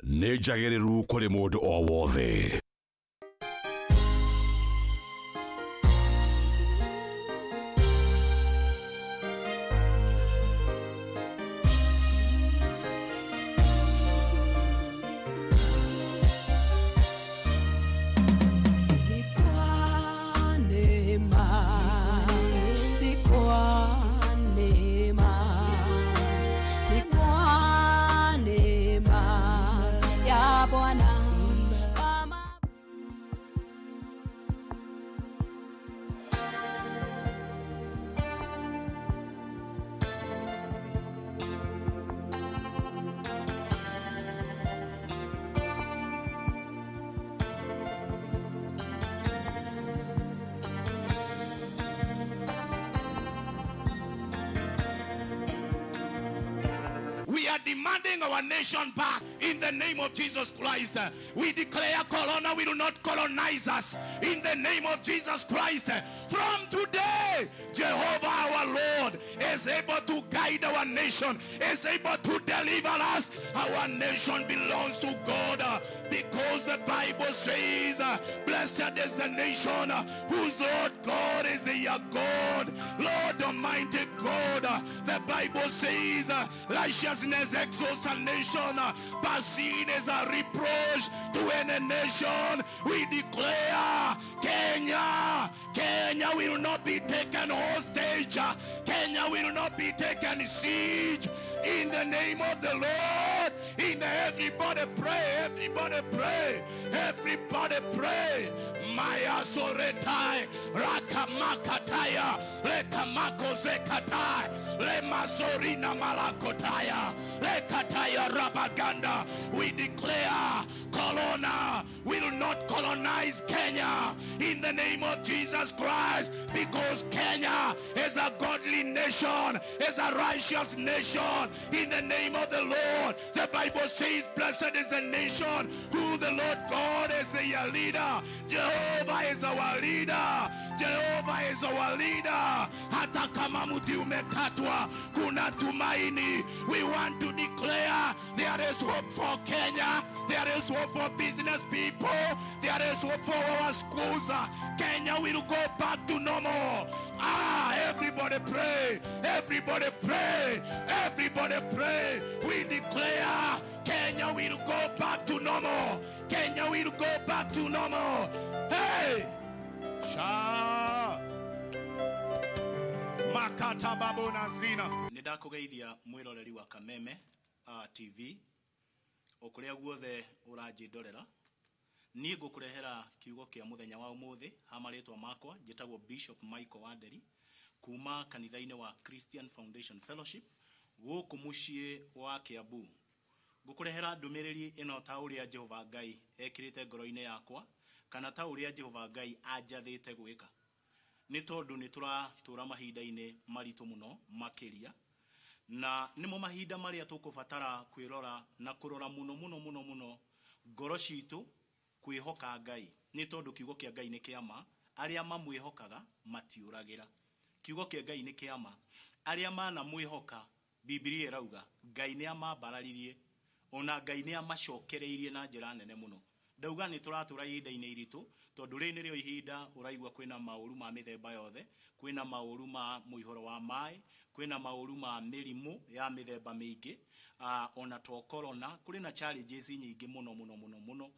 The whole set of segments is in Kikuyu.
Nĩ njagĩrĩru kũrĩ mũndũ o wothe. Ni kwa neema, ni kwa neema, ni kwa neema ya Bwana. Mama. We are demanding our nation back in the name of Jesus Christ. We declare Corona will not colonize us in the name of Jesus Christ. From today, Jehovah our Lord is able to guide our nation, is able to deliver us. Our nation belongs to God because the Bible says, Blessed is the nation whose Lord God is their God. Lord Almighty God, the Bible says, righteousness exalts a nation, but sin is a reproach to any nation. We declare Kenya, Kenya will not be taken hostage. Kenya will not be taken siege. In the name of the Lord, in the everybody pray, everybody pray, everybody pray. Maya soretai, rakamakataya, lekamako zekatai, lemasorina malakotaya, lekataya rabaganda. We declare Corona will not colonize Kenya in the name of Jesus Christ, because Kenya is a godly nation, is a righteous nation. In the name of the Lord, the Bible says, Blessed is the nation who the Lord God is their leader. Jehovah is our leader. Jehovah is our leader. Hata kama mti umekatwa, kuna tumaini. We want to declare there is hope for Kenya. There is hope for business people. There is hope for our schools. Kenya will go back to normal. Ah, everybody pray. Everybody pray. Everybody pray. We declare Kenya will go back to normal. Kenya will go back to normal. Hey! Sha. Makata babona zina. Nĩ ndakũgeithia mwĩroreri wa Kameme TV o kũrĩa guothe ũranjĩndorera. Niĩ ngũkũrehera kiugo kĩa mũthenya wa ũmũthĩ. Ha marĩtwa makwa njĩtagwo Bishop Michael Wanderi kuma kanitha-inĩ wa Christian Foundation Fellowship gũkũ mũciĩ wa Kiambu. Ngũkũrehera ndũmĩrĩri ĩno ta ũrĩa Jehova Ngai ekĩrĩte ngoro-inĩ yakwa, kana ta ũrĩa Jehova Ngai anjathĩte gwĩka, nĩ tondũ nĩ tũratũra mahinda-inĩ maritũ mũno makĩria, na nĩmo mahinda marĩa tũkũbatara kwĩrora na kũrora mũno mũno mũno mũno ngoro citũ kwĩhoka Ngai, nĩ tondũ kiugo kĩa Ngai nĩ kĩa ma, arĩa mamwĩhokaga matiũragĩra. Kiugo kĩa Ngai nĩ kĩa ma, arĩa manamwĩhoka, Bibilia ĩrauga Ngai nĩ amambararirie, ona Ngai nĩ amacokereirie na njĩra nene mũno. Ndauga nĩ tũratũra ihinda-inĩ iritũ, tondũ rĩrĩ nĩrĩo ihinda ũraigua kwĩna maũru ma mĩthemba yothe, kwĩna maũru ma mũihũro wa maĩ, kwĩna maũru ma mĩrimũ ya mĩthemba mĩingĩ, ona to corona, kũrĩ na challenges nyingĩ mũno mũno mũno mũno,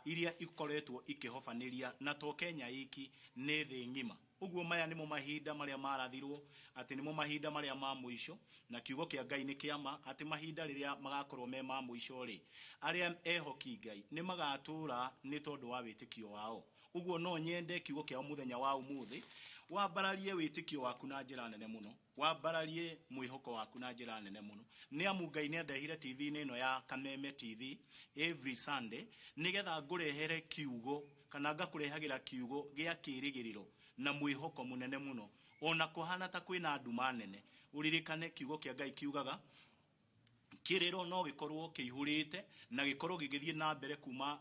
iria ikoretwo ikĩhobanĩria na to Kenya iki, nĩ thĩ ng'ima. Ũguo maya nĩmo mahinda marĩa marathirwo atĩ nĩmo mahinda marĩa ma mũico, na kiugo kĩa Ngai nĩ kĩa ma atĩ mahinda rĩrĩa magakorwo me ma mũico rĩ, arĩa ehoki Ngai nĩ magatũra nĩ tondũ wa wĩtĩkio wao. Ũguo no nyende kiugo kĩa mũthenya wa ũmũthĩ wambararie wĩtĩkio waku na njĩra nene mũno, wambararie mwĩhoko waku na njĩra nene mũno, nĩ amu Ngai nĩ andehire TV-inĩ ĩno ya Kameme TV every Sunday nĩgetha ngũrehere kiugo, kana ngakũrehagĩra kiugo gĩa kĩĩrĩgĩrĩro na mwĩhoko mũnene mũno, ona kũhana ta kwĩna nduma nene. Ũririkane kiugo kĩa Ngai kiugaga kĩrĩro no gĩkorwo kĩihũrĩte na gĩkorwo gĩgĩthiĩ na mbere kuma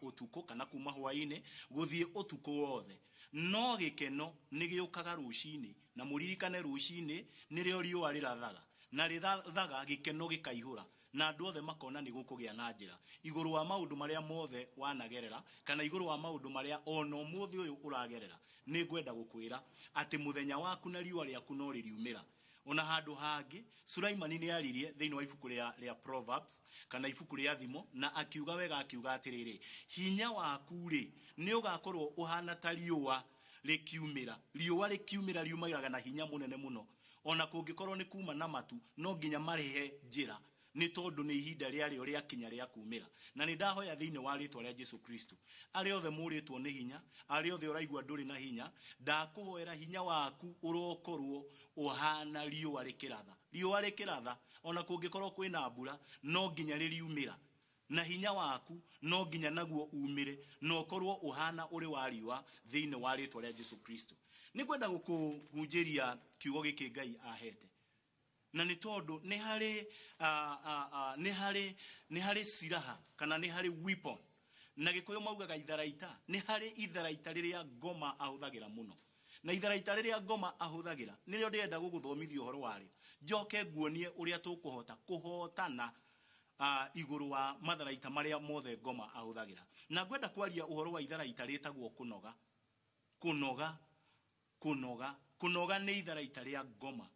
ũtukũ kana kuma hwaĩ-inĩ gũthiĩ ũtukũ wothe, no gĩkeno nĩ gĩũkaga rũcinĩ. Na mũririkane rũcinĩ nĩrĩo riũa rĩrathaga, na rĩrathaga gĩkeno gĩkaihũra. Na andũ othe makona nĩ gũkũgĩa na njĩra igũrũ wa maũndũ marĩa mothe wanagerera, kana igũrũ wa maũndũ marĩa ona ũmũthĩ ũyũ ũragerera. Nĩ ngwenda gũkwĩra atĩ mũthenya waku na riũa rĩaku no rĩriumĩra. Ona handũ hangĩ Sulaimani nĩ aririe thĩinĩ wa ibuku rĩa Proverbs kana ibuku rĩa Thimo, na akiuga wega, akiuga atĩrĩrĩ, hinya waku rĩ nĩ ũgakorwo ũhana ta riũa rĩkiumĩra. Riũa rĩkiumĩra riumagĩraga na hinya mũnene mũno, ona kũngĩkorwo nĩ kuma na matu no nginya marehe njĩra, nĩ tondũ nĩ ihinda rĩarĩo rĩakinya rĩa kumĩra. Na nĩ ndahoya thĩinĩ wa rĩtwa rĩa Jesu Kristo, arĩa othe mũrĩtwo nĩ hinya, arĩa othe ũraigua ndũrĩ na hinya, ndakũhoera hinya waku ũrokorwo ũhana riũa rĩkĩratha. Riũa rĩkĩratha ona kũngĩkorwo kwĩna mbura no nginya rĩriumĩra, na hinya waku no nginya naguo umĩre na ũkorwo ũhana ũrĩ wa riũa thĩinĩ wa rĩtwa rĩa Jesu Kristo. Nĩ ngwenda gũkũhunjĩria kiugo gĩkĩ Ngai ahete, na nĩ tondũ nĩ harĩ nĩ harĩ siraha kana nĩ harĩ weapon, na Gĩkũyũ maugaga itharaita. Nĩ harĩ itharaita rĩrĩa ngoma ahũthagĩra mũno, na itharaita rĩrĩa ngoma ahũthagĩra nĩrĩo ndĩrenda gũgũthomithia ũhoro warĩo, njoke nguonie ũrĩa tũkũhota kũhotana igũrũ wa matharaita marĩa mothe ngoma ahũthagĩra. Na ngwenda kwaria ũhoro wa itharaita rĩtagwo kũnoga. Kũnoga, kũnoga, kũnoga nĩ itharaita rĩa ngoma,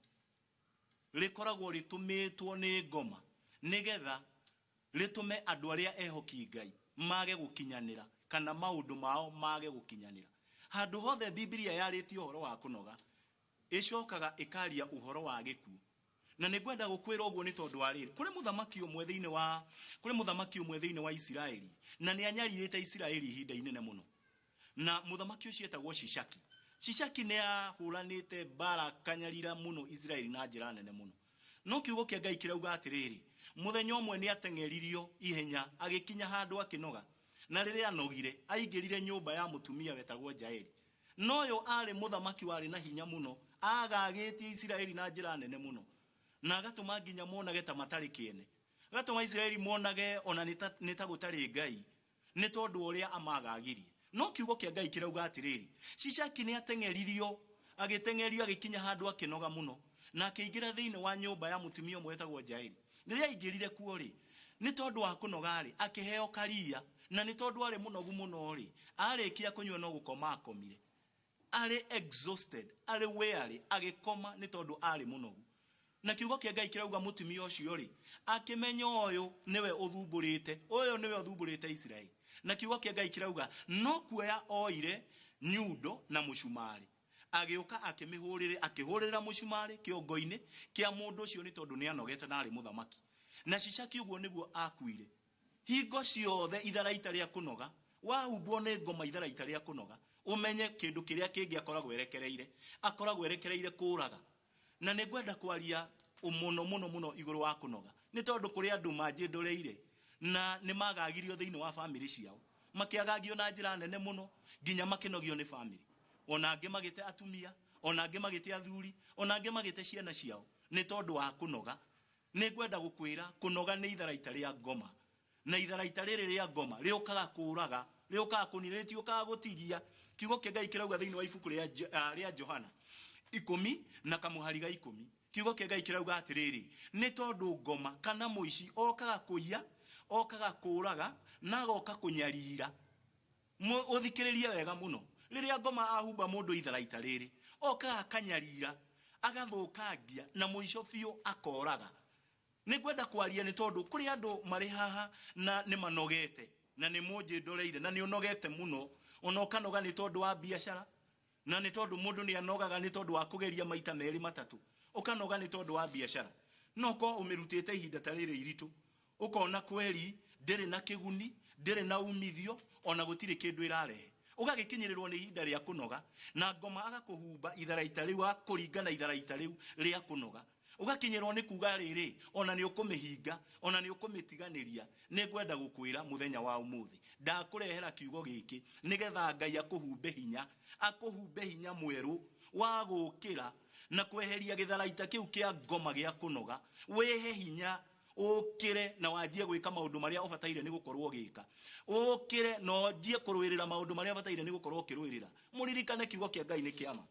rĩkoragwo rĩtũmĩtwo nĩ ngoma nĩgetha rĩtũme andũ arĩa ehoki Ngai mage gũkinyanĩra, kana maũndũ mao mage gũkinyanĩra. Handũ hothe Biblia yarĩtie ũhoro wa kũnoga, ĩcokaga ĩkaria ũhoro wa gĩkuũ. Na nĩ ngwenda gũkwĩra ũguo nĩ tondũ wa rĩrĩ, kũrĩ mũthamaki ũmwe thĩinĩ wa, kũrĩ mũthamaki ũmwe thĩinĩ wa Isiraeli, na nĩ anyarirĩte Isiraeli ihinda inene mũno. Na mũthamaki ũcio etagwo Shishaki. Shishaki nĩ ahũranĩte mbara akanyarira mũno Isiraeli na njĩra nene mũno. No kiugo kĩa Ngai kĩrauga atĩrĩrĩ, mũthenya ũmwe nĩ ateng'eririo ihenya agĩkinya handũ akĩnoga, na rĩrĩa anogire aingĩrire nyũmba ya mũtumia wetagwo Jaeli. No ũyũ arĩ mũthamaki warĩ na hinya mũno, agagĩtie Isiraeli na njĩra nene mũno, na agatũma nginya monage ta matarĩ kĩene, agatũma Isiraeli monage ona nĩ ta gũtarĩ Ngai, nĩ tondũ ũrĩa amagagirie. No kiugo kĩa Ngai kĩrauga atĩrĩrĩ, Shishaki nĩ ateng'eririo, agĩteng'erio agĩkinya handũ akĩnoga mũno, na akĩingĩra thĩinĩ wa nyũmba ya mũtumia ũmwe wetagwo Jaeli. Rĩrĩa aingĩrire kuo rĩ, nĩ tondũ wa kũnoga rĩ, akĩheo karia, na nĩ tondũ arĩ mũnogu mũno rĩ, arĩkia kũnyua no gũkoma akomire. Arĩ exhausted, arĩ weary, agĩkoma nĩ tondũ arĩ mũnogu. Na kiugo kĩa Ngai kĩrauga mũtumia ũcio rĩ, akĩmenya ũyũ nĩwe ũthumbũrĩte, ũyũ nĩwe ũthumbũrĩte Isiraeli. Na kiugo kĩa Ngai kĩrauga no kuoya oire nyundo na mũcumarĩ, agĩũka akĩmĩhũrĩra, akĩhũrĩra mũcumarĩ kĩongo-inĩ kĩa mũndũ ũcio nĩ tondũ nĩ anogete na arĩ mũthamaki. Na Shishaki ũguo nĩguo akuire. Hingo ciothe itharaita rĩa kũnoga, wahumbwo nĩ ngoma itharaita rĩa kũnoga, ũmenye kĩndũ kĩrĩa kĩngĩ akoragwo erekereire, akoragwo erekereire kũraga. Na nĩ ngwenda kwaria mũno mũno mũno igũrũ wa kũnoga, nĩ tondũ kũrĩ andũ manjĩndoreire na nĩ magagirio thĩinĩ wa bamĩrĩ ciao, makĩagagio na njĩra nene mũno nginya makĩnogio nĩ bamĩrĩ, ona angĩ magĩte atumia, ona angĩ magĩte athuri, ona angĩ magĩte ciana ciao nĩ tondũ wa kũnoga. Nĩ ngwenda gũkwĩra kũnoga nĩ itharaita rĩa ngoma, na itharaita rĩrĩ rĩa ngoma rĩũkaga kũraga, rĩũkaga kũnina, rĩtiũkaga gũtigia. Kiugo kĩa Ngai kĩrauga thĩinĩ wa ibuku rĩa Johana 10 na kamũhari ga 10, kiugo kĩa Ngai kĩrauga atĩrĩrĩ, nĩ tondũ ngoma kana mũici okaga kũiya, okaga kũraga, na agoka kũnyarira. Ũthikĩrĩrie wega mũno, rĩrĩa ngoma ahumba mũndũ itharaita rĩrĩ, okaga akanyarira, agathũkangia, na mũico biũ akoraga. Nĩ ngwenda kwaria nĩ tondũ kũrĩ andũ marĩ haha na nĩ manogete, na nĩ mũnjĩndoreire, na nĩ ũnogete mũno, ona ũkanoga nĩ tondũ wa biacara, na nĩ tondũ mũndũ nĩ anogaga nĩ tondũ wa kũgeria maita merĩ matatũ, ũkanoga nĩ tondũ wa biacara, no ko ũmĩrutĩte ihinda ta rĩrĩ iritũ, ũkona kweri ndĩrĩ na kĩguni, ndĩrĩ na umithio, ona gũtirĩ kĩndũ ĩrarehe. Ũgagĩkinyĩrĩrwo nĩ ihinda rĩa kũnoga, na ngoma agakũhumba itharaita rĩu, agakũringana itharaita rĩu rĩa kũnoga. Ũgakinyĩrwo nĩ kuga rĩrĩ, ona nĩ ũkũmĩhinga, ona nĩ ũkũmĩtiganĩria. Nĩ ngwenda gũkwĩra mũthenya wa ũmũthĩ, ndakũrehera kiugo gĩkĩ nĩgetha Ngai akũhumbe hinya, akũhumbe hinya mwerũ wa gũkĩra na kweheria gĩtharaita kĩu kĩa ngoma gĩa kũnoga. Wĩhe hinya ũkĩre na wanjie gwĩka maũndũ marĩa ũbataire nĩ gũkorwo ũgĩka, ũkĩre na wanjie kũrũĩrĩra maũndũ marĩa ũbataire nĩ gũkorwo ũkĩrũĩrĩra. Mũririkane kiugo kĩa Ngai nĩ kĩama.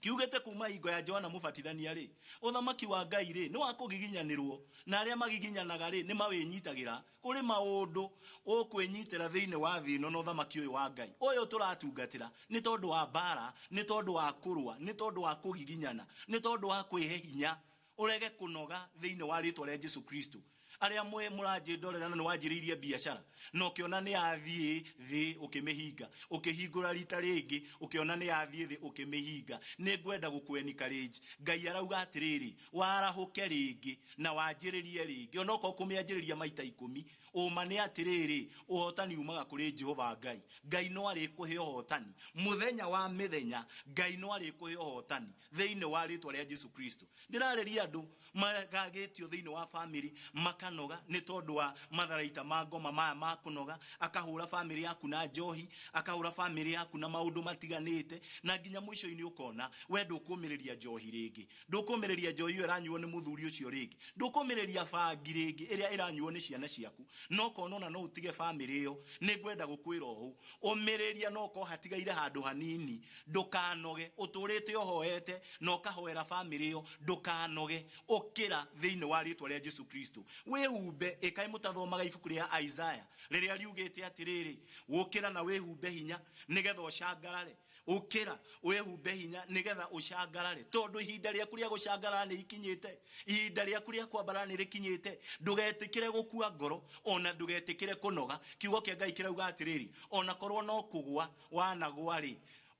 Kiugĩte kuma hingo ya Johana Mũbatithania rĩ, ũthamaki wa Ngai rĩ nĩ wa kũgiginyanĩrwo, na arĩa magiginyanaga rĩ nĩ mawĩnyitagĩra. Kũrĩ maũndũ ũkwĩnyitĩra thĩinĩ wa thĩ ĩno na ũthamaki ũyũ wa Ngai ũyũ tũratungatĩra nĩ tondũ wa mbara, nĩ tondũ wa kũrũa, nĩ tondũ wa kũgiginyana, nĩ tondũ wa kwĩhe hinya ũrege kũnoga thĩinĩ wa rĩtwa rĩa Jesu Kristo. Arĩa mwe mũranjĩndorera na nĩ wanjĩrĩirie biacara na ũkĩona nĩ yathiĩ thĩ ũkĩmĩhinga, ũkĩhingũra rita rĩngĩ ũkĩona nĩ yathiĩ thĩ ũkĩmĩhinga, nĩ ngwenda gũkũ encourage. Ngai arauga atĩrĩrĩ, warahũke rĩngĩ na wanjĩrĩrie rĩngĩ, onokorwo kũmĩanjĩrĩria maita 10. Ũma nĩ atĩrĩrĩ, ũhotani umaga kũrĩ Jehova Ngai. Ngai no arĩkũhe ũhotani mũthenya wa mĩthenya, Ngai no arĩkũhe ũhotani thĩinĩ wa rĩtwa rĩa Jesu Kristo. Ndĩrarĩria andũ magagĩtio thĩinĩ wa family makanoga nĩ tondũ wa matharaita ma ngoma maya ma kũnoga, akahũra family yaku na njohi, akahũra family yaku na maũndũ matiganĩte, na nginya mũico-inĩ ũkona we ndũkũmĩrĩria njohi rĩngĩ, ndũkũmĩrĩria njohi ĩyo ĩranyuo nĩ mũthuri ũcio rĩngĩ, ndũkũmĩrĩria bangi rĩngĩ ĩrĩa ĩranyuo nĩ ciana ciaku, no ũkona ona no ũtige family ĩyo. Nĩ ngwenda gũkwĩra ũũ, ũmĩrĩria no ũkorwo hatigaire handũ hanini, ndũkanoge, ũtũrĩte ũhoete na ũkahoera family ĩyo, ndũkanoge, ũkĩra thĩinĩ wa rĩtwa rĩa Jesu Kristo. Wĩhumbe, ĩkai mũtathomaga ibuku rĩa Isaiah rĩrĩa riugĩte atĩrĩrĩ, ũkĩra na wĩhumbe hinya nĩgetha ũcangarare, ũkĩra wĩhumbe hinya nĩgetha ũcangarare, tondũ ihinda rĩaku rĩa gũcangarara nĩ ikinyĩte, ihinda rĩaku rĩa kwambarara nĩ rĩkinyĩte. Ndũgetĩkĩre gũkua ngoro, ona ndũgetĩkĩre kũnoga. Kiugo kĩa Ngai kĩrauga atĩrĩrĩ, ona korwo no kũgwa wanagwa rĩ,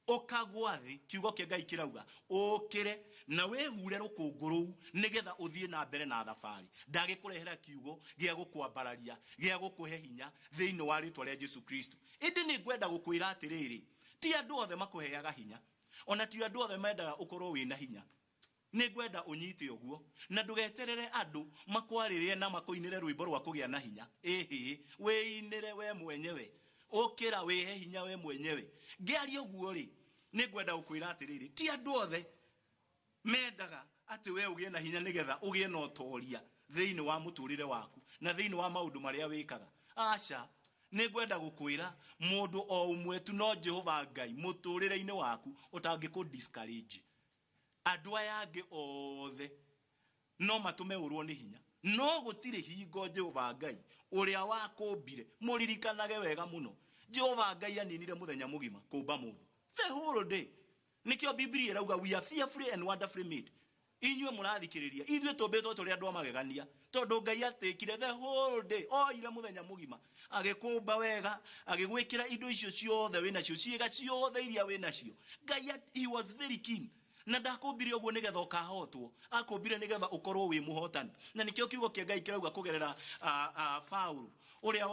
ũkagwa thĩ, kiugo kĩa Ngai kĩrauga ũkĩre na wĩhure rũkũngũ rũu nĩgetha ũthiĩ na mbere na thabarĩ. Ndagĩkũrehera kiugo gĩa gũkwambararia, gĩa gũkũhe hinya thĩinĩ wa rĩtwa rĩa Jesu Kristo. Ĩndĩ nĩ ngwenda gũkwĩra atĩrĩrĩ, ti andũ othe makũheaga hinya, ona ti andũ othe mendaga ũkorwo wĩna hinya. Nĩ ngwenda ũnyite ũguo na ndũgeterere andũ makwarĩrĩre na makũinĩre rwĩmbo rwa kũgĩa na hinya. Ĩhĩ, wĩinĩre we mwenyewe, ũkĩra wĩhe hinya we mwenyewe. Ngĩaria ũguo rĩ, nĩ ngwenda gũkwĩra atĩrĩrĩ, ti andũ othe mendaga atĩ we ũgĩe na hinya nĩgetha ũgĩe na ũtoria thĩinĩ wa mũtũrĩre waku na thĩinĩ wa maũndũ marĩa wĩkaga. Aca, nĩ ngwenda gũkwĩra mũndũ o ũmwe tu no Jehova Ngai mũtũrĩre-inĩ waku ũtangĩkũ discourage. Andũ aya angĩ othe no matũme ũrwo nĩ hinya, no gũtirĩ hingo Jehova Ngai ũrĩa wakũmbire, mũririkanage wega mũno, Jehova Ngai aninire mũthenya mũgima kũmba mũndũ, the whole day. Nĩkĩo Biblia ĩrauga we are fearfully and wonderfully made. Inyuĩ mũrathikĩrĩria, ithuĩ tũmbĩtwo tũrĩ andũ a magegania, tondũ Ngai atĩkire the whole day, oire mũthenya mũgima agĩkũmba wega, agĩgwĩkĩra indo icio ciothe wĩnacio, ciĩga ciothe iria wĩnacio. Ngai he was very keen, na ndakũmbire ũguo nĩgetha ũkahotwo, akũmbire nĩgetha ũkorwo wĩ mũhotani. Na nĩkĩo kiugo kĩa Ngai kĩrauga kũgerera Paũlũ ũrĩa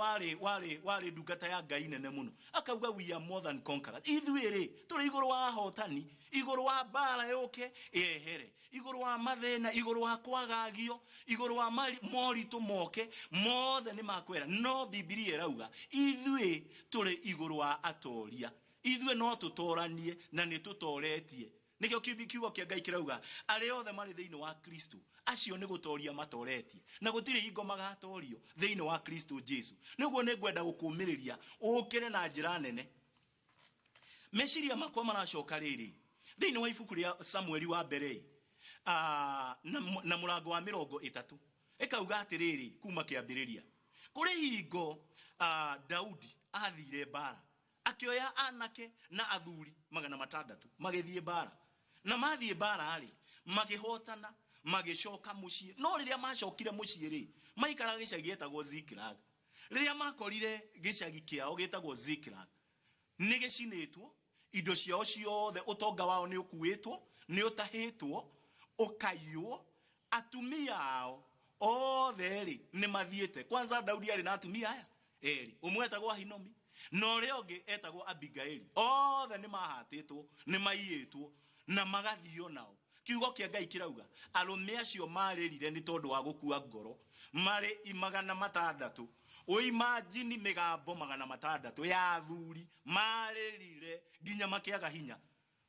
warĩ ndungata ya Ngai nene mũno, akauga we are more than conquerors. Ithuĩ rĩ tũrĩ igũrũ wa ahotani, igũrũ wa mbara yũke yehere, igũrũ wa mathĩna, igũrũ wa kwagagio, igũrũ wa moritũ moke, mothe nĩ makwera. No Biblia ĩrauga ithuĩ tũrĩ igũrũ wa atoria, ithuĩ no tũtoranie na nĩ tũtoretie. Nĩkĩo kiugo kĩa Ngai kĩrauga arĩa othe marĩ thĩinĩ wa Kristo acio nĩ gũtoria matoretie, na gũtirĩ hingo magatorio thĩinĩ wa Kristo Jesu. Nĩguo nĩ ngwenda gũkũmĩrĩria ũkĩre na njĩra nene. Meciria makwa maracoka rĩrĩ thĩinĩ wa ibuku rĩa Samueli wa mbere, na mũrango wa 30, ĩkauga atĩrĩrĩ kuma kĩambĩrĩria, kũrĩ hingo Daudi athire mbara, akĩoya anake na athuri 600 magĩthiĩ mbara, na mathiĩ mbara rĩ makĩhotana, magĩcoka mũciĩ. No rĩrĩa macokire mũciĩ rĩ, maikaraga gĩcagi gĩetagwo Ziklag. Rĩrĩa makorire gĩcagi kĩao gĩtagwo Ziklag nĩ gĩcinĩtwo, indo ciao ciothe, ũtonga wao nĩ ũkuĩtwo, nĩ ũtahĩtwo, ũkaiywo, atumia ao othe rĩ nĩ mathiĩte. Kwanza Daudi arĩ na atumia aya erĩ, ũmwe etagwo Ahinomi na ũrĩa ũngĩ etagwo Abigaili. Othe nĩ mahatĩtwo, nĩ maiyĩtwo na magathio nao. Kiugo kĩa Ngai kĩrauga arũme acio marĩrire nĩ tondũ wa gũkua ngoro, marĩ 600. Ũimagine mĩgambo 600 ya athuri marĩrire nginya makĩaga hinya,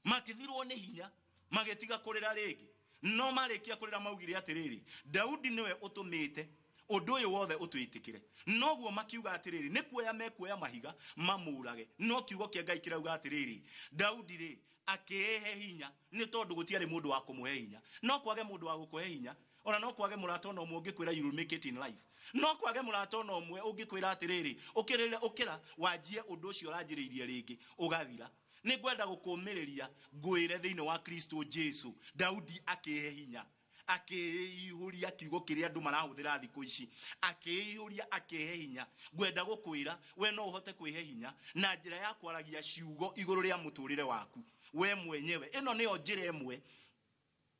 makĩthirwo nĩ hinya, magĩtiga kũrĩra rĩngĩ. No marĩkia kũrĩra maugire atĩrĩrĩ, Daudi nĩwe ũtũmĩte Ũndũ ũyũ wothe ũtwĩtĩkĩre. Noguo makiuga atĩrĩrĩ, nĩ kuoya mekuoya mahiga mamũrage. No kiugo kĩa Ngai kĩrauga atĩrĩrĩ, Daudi rĩ akĩĩhe hinya, nĩ tondũ gũtiarĩ mũndũ wa kũmũhe hinya. No kwage mũndũ wa gũkũhe hinya, ona no kwage mũrata ona ũmwe ũngĩkwĩra you will make it in life. No kwage mũrata ona ũmwe ũngĩkwĩra atĩrĩrĩ, ũkĩrĩre, ũkĩra wanjie ũndũ ũcio ũranjĩrĩirie rĩngĩ ũgathira. Nĩ ngwenda gũkũmĩrĩria ngwĩre thĩinĩ wa Kristo Jesu, Daudi akĩĩhe hinya, akĩĩihũria kiugo kĩrĩa andũ marahũthĩra thikũ ici, akĩĩihũria, akĩĩhe hinya. Ngwenda gũkwĩra we no ũhote kwĩhe hinya na njĩra ya kwaragia ciugo igũrũ rĩa mũtũrĩre waku we mwenyewe. Ĩno nĩyo njĩra ĩmwe,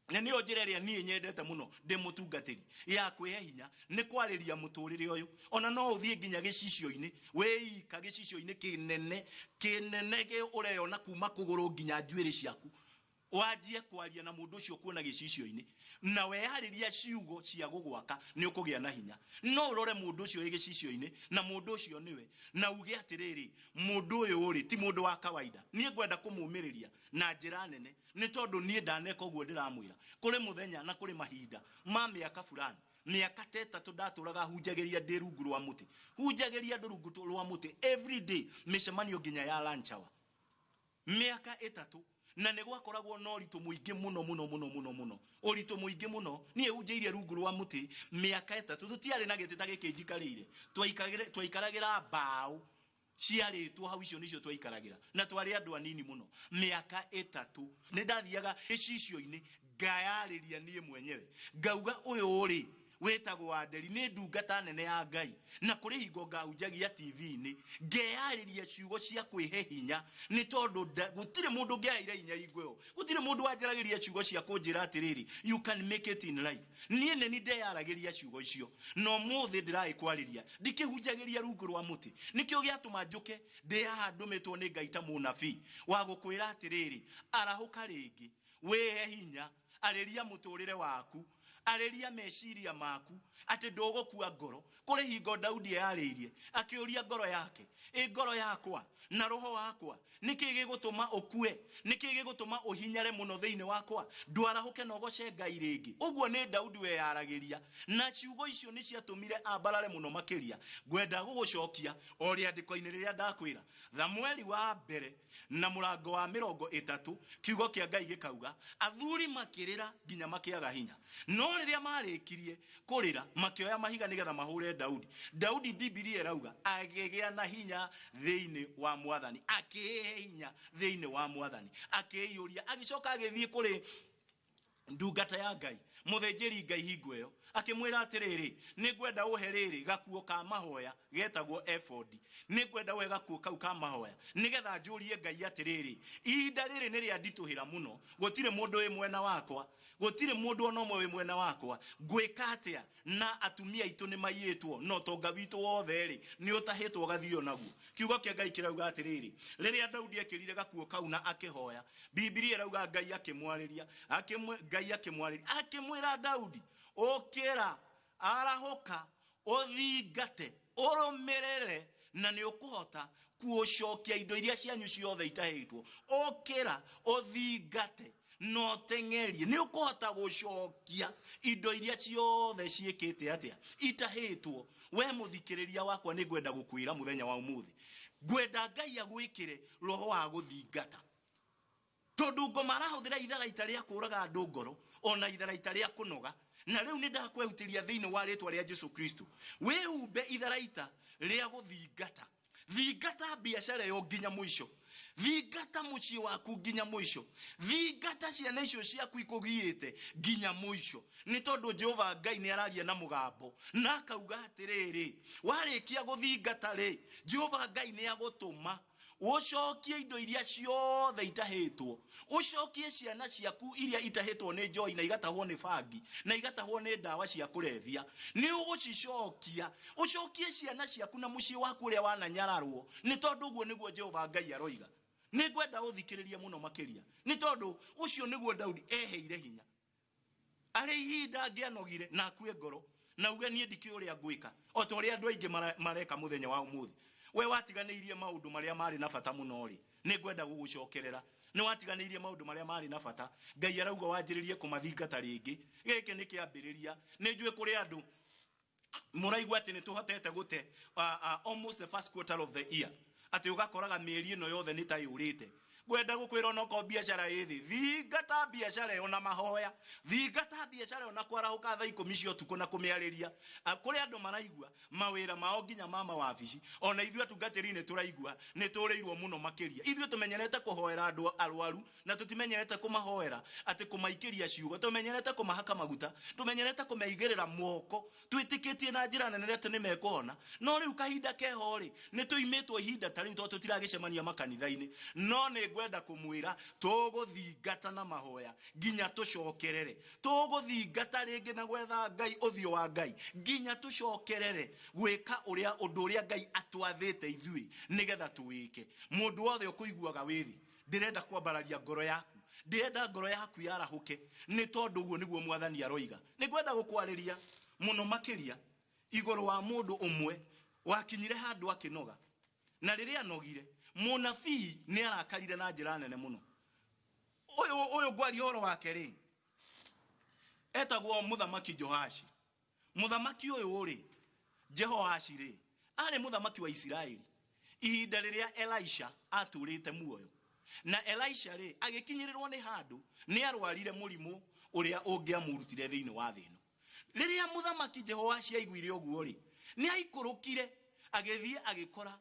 na nĩyo njĩra ĩrĩa niĩ nyendete mũno ndĩ mũtungatĩri ya kwĩhe hinya, nĩ kwarĩria mũtũrĩre ũyũ. Ona no ũthiĩ nginya gĩcicio-inĩ, wĩika gĩcicio-inĩ kĩnene kĩnene kĩ ũreyona kuma kũgũrũ nginya njuĩrĩ ciaku, wanjie kwaria na mũndũ ũcio kuona gĩcicio-inĩ, na weyarĩria ciugo cia gũgwaka, nĩ ũkũgĩa na hinya. No ũrore mũndũ ũcio wĩ gĩcicio-inĩ, na mũndũ ũcio nĩwe, na uge atĩrĩrĩ, mũndũ ũyũ rĩ ti mũndũ wa kawaida, niĩ ngwenda kũmũmĩrĩria na njĩra nene, nĩ tondũ niĩ ndaneka ũguo ndĩramwĩra. Kũrĩ mũthenya na kũrĩ mahinda ma mĩaka fulani, mĩaka ta ĩtatũ ndatũraga hunjagĩria ndĩ rungu rwa mũtĩ, hunjagĩria andũ rungu rwa mũtĩ every day, mĩcemanio nginya ya lunch hour, mĩaka ĩtatũ, na nĩ gwakoragwo na ũritũ mũingĩ mũno mũno mũno mũno mũno, ũritũ mũingĩ mũno. Niĩ hunjĩirie rungu rwa mũtĩ mĩaka ĩtatũ, tũtiarĩ na gĩtĩ ta gĩkĩ njikarĩire, twaikaragĩra mbaũ ciarĩtwo hau, icio nĩcio twaikaragĩra, na twarĩ andũ anini mũno. Mĩaka ĩtatũ nĩ ndathiaga gĩcicio-inĩ ngayarĩria niĩ mwenyewe, ngauga ũyũ rĩ wĩtagwo Wanderi, nĩ ndungata nene ya Ngai, na kũrĩ hingo ngahunjagia TV-inĩ, ngeyarĩria ciugo cia kwĩhe hinya, nĩ tondũ gũtirĩ mũndũ ũngĩaheire hinya hingo ĩyo, gũtirĩ mũndũ wanjaragĩria ciugo cia kũnjĩra atĩrĩrĩ, you can make it in life. Niĩ nĩ ni ndeyaragĩria ciugo icio, na ũmũthĩ ndĩragĩkwarĩria ndikĩhunjagĩria rungu rwa mũtĩ. Nĩkĩo gĩatũma njũke ndĩ haha ndũmĩtwo nĩ Ngai ta mũnabii wa gũkwĩra atĩrĩrĩ, arahũka rĩngĩ, wĩhe hinya, arĩria mũtũrĩre waku, arĩria meciria maku, atĩ ndũgũkua ngoro. Kũrĩ hingo Daudi eyarĩirie akĩũria ngoro yake, ĩ ngoro yakwa na roho wakwa, nĩkĩ gĩgũtũma ũkue? Nĩkĩ gĩgũtũma ũhinyare mũno thĩinĩ wakwa? Ndwarahũke na ũgoce Ngai rĩngĩ. Ũguo nĩ Daudi weyaragĩria, na ciugo icio nĩ ciatũmire ambarare mũno makĩria. Ngwenda gũgũcokia o rĩandĩko-inĩ rĩrĩa ndakwĩra, Thamueli wa mbere na mũrango wa 30, kiugo kĩa Ngai gĩkauga, athuri makĩrĩra nginya makĩaga hinya, no rĩrĩa marĩkirie kũrĩra makĩoya mahiga nĩgetha mahũre Daudi. Daudi, Bibilia ĩrauga, agĩgĩa na hinya thĩinĩ wa Mwathani, akĩĩhe hinya thĩinĩ wa Mwathani, akĩĩiyũria, agĩcoka agĩthiĩ kũrĩ ndungata ya Ngai, mũthĩnjĩri Ngai hingo ĩyo, akĩmwĩra atĩrĩrĩ, nĩ ngwenda ũhe rĩrĩ gakuo ka mahoya getagwo efodi, nĩ ngwenda ũhe gakuo kau ka mahoya nĩgetha njũrie Ngai atĩrĩrĩ, ihinda rĩrĩ nĩ rĩanditũhĩra mũno, gũtirĩ mũndũ wĩ mwena wakwa, gũtirĩ mũndũ ona ũmwe wĩ mwena wakwa, ngwĩka atĩa na atumia aitũ nĩ maiyĩtwo, na ũtonga witũ wothe rĩ nĩ ũtahĩtwo ũgathiio naguo. Kiugo kĩa Ngai kĩrauga atĩrĩrĩ, rĩrĩa Daudi ekĩrire gakuo kau na akĩhoya, Bibilia ĩrauga Ngai akĩmwarĩria, Ngai akĩmwarĩria, akĩmwĩra Daudi, ũkĩra, arahũka, ũthingate, ũrũmĩrĩre, na nĩ ũkũhota kuũcokia indo iria cianyu ciothe itahĩtwo. Ũkĩra, ũthingate, na ũteng'erie, nĩ ũkũhota gũcokia indo iria ciothe ciĩkĩte atĩa, itahĩtwo. We mũthikĩrĩria wakwa, nĩ ngwenda gũkwĩra mũthenya wa ũmũthĩ, ngwenda Ngai agwĩkĩre roho wa gũthingata, tondũ ngoma arahũthĩra itharaita rĩa kũraga andũ ngoro, ona itharaita rĩa kũnoga. Na rĩu nĩ ndakwehutĩria thĩinĩ wa rĩtwa rĩa Jesu Kristo, wĩhumbe itharaita rĩa gũthingata. Thingata biacara ĩyo nginya mũico, thingata mũciĩ waku nginya mũico, thingata ciana icio ciaku ikũgiĩte nginya mũico, nĩ tondũ Jehova Ngai nĩ araria na mũgambo na akauga atĩrĩrĩ, warĩkia gũthingata rĩ, Jehova Ngai nĩ agũtũma ũcokie indo iria ciothe itahĩtwo, ũcokie ciana ciaku iria itahĩtwo nĩ njoi na igatahwo nĩ bangi na igatahwo nĩ ndawa cia kũrebia, nĩ ũgũcicokia, ũcokie ciana ciaku na mũciĩ waku ũrĩa wananyararwo, nĩ tondũ ũguo nĩguo Jehova Ngai aroiga. Nĩ ngwenda ũthikĩrĩrie mũno makĩria, nĩ tondũ ũcio nĩguo Daudi eheire hinya. Arĩ ihinda angĩanogire na akue ngoro na uge niĩ ndikĩũĩ ũrĩa ngwĩka, o ta ũrĩa andũ aingĩ mareka mũthenya wa ũmũthĩ. We watiganĩirie maũndũ marĩa marĩ na bata mũno rĩ, nĩ ngwenda gũgũcokerera. Nĩ watiganĩirie maũndũ marĩa marĩ na bata, Ngai arauga wanjĩrĩrie kũmathingata rĩngĩ. Gĩkĩ nĩ kĩambĩrĩria. Nĩ njũĩ kũrĩ andũ Mũraigua atĩ nĩ tũhotete gũte almost the first quarter of the year, atĩ ũgakoraga mĩeri ĩno yothe nĩ ta yũrĩte. Ngwenda gũkwĩra onokorwo biacara ĩ thĩ, thingata biacara ĩyo na mahoya, thingata biacara ĩyo na kwarahũka thaa 10 cia ũtukũ na kũmĩarĩria. Kũrĩ andũ maraigua mawĩra mao nginya ma mawabici, ona ithuĩ atungatĩri nĩ tũraigua nĩ tũrĩirwo mũno makĩria. Ithuĩ tũmenyerete kũhoera andũ arwaru na tũtimenyerete kũmahoera atĩ kũmaikĩria ciugo, tũmenyerete kũmahaka maguta, tũmenyerete kũmeigĩrĩra moko, twĩtĩkĩtie na njĩra nene atĩ nĩ mekũhona. No rĩu kahinda keho rĩ, nĩ tũimĩtwo ihinda ta rĩu tondũ tũtiragĩcemania makanitha-inĩ. No nĩ ngwenda kũmwĩra tũgũthingata na mahoya nginya tũcokerere, tũgũthingata rĩngĩ na gwetha Ngai, ũthiũ wa Ngai, nginya tũcokerere gwĩka ũrĩa ũndũ ũrĩa Ngai atwathĩte ithuĩ nĩgetha tũwĩke. Mũndũ wothe ũkũiguaga wĩthĩ, ndĩrenda kwambararia ngoro yaku, ndĩrenda ngoro yaku yarahũke, nĩ tondũ ũguo nĩguo Mwathani aroiga. Nĩ ngwenda gũkwarĩria mũno makĩria igũrũ wa mũndũ ũmwe wakinyire handũ akĩnoga, na rĩrĩa anogire mũnabii nĩ arakarire na njĩra nene mũno. Ũyũ ngwaria ũhoro wake rĩ, etagwo Mũthamaki Jehoashi. Mũthamaki ũyũ rĩ, Jehoashi rĩ, arĩ mũthamaki wa Isiraeli ihinda rĩrĩa Elisha atũrĩte muoyo. Na Elisha rĩ, agĩkinyĩrĩrwo nĩ handũ nĩ arwarire mũrimũ ũrĩa ũngĩamũrutire thĩinĩ wa thĩ ĩno. Rĩrĩa Mũthamaki Jehoashi aiguire ũguo rĩ, nĩ aikũrũkire agĩthiĩ agĩkora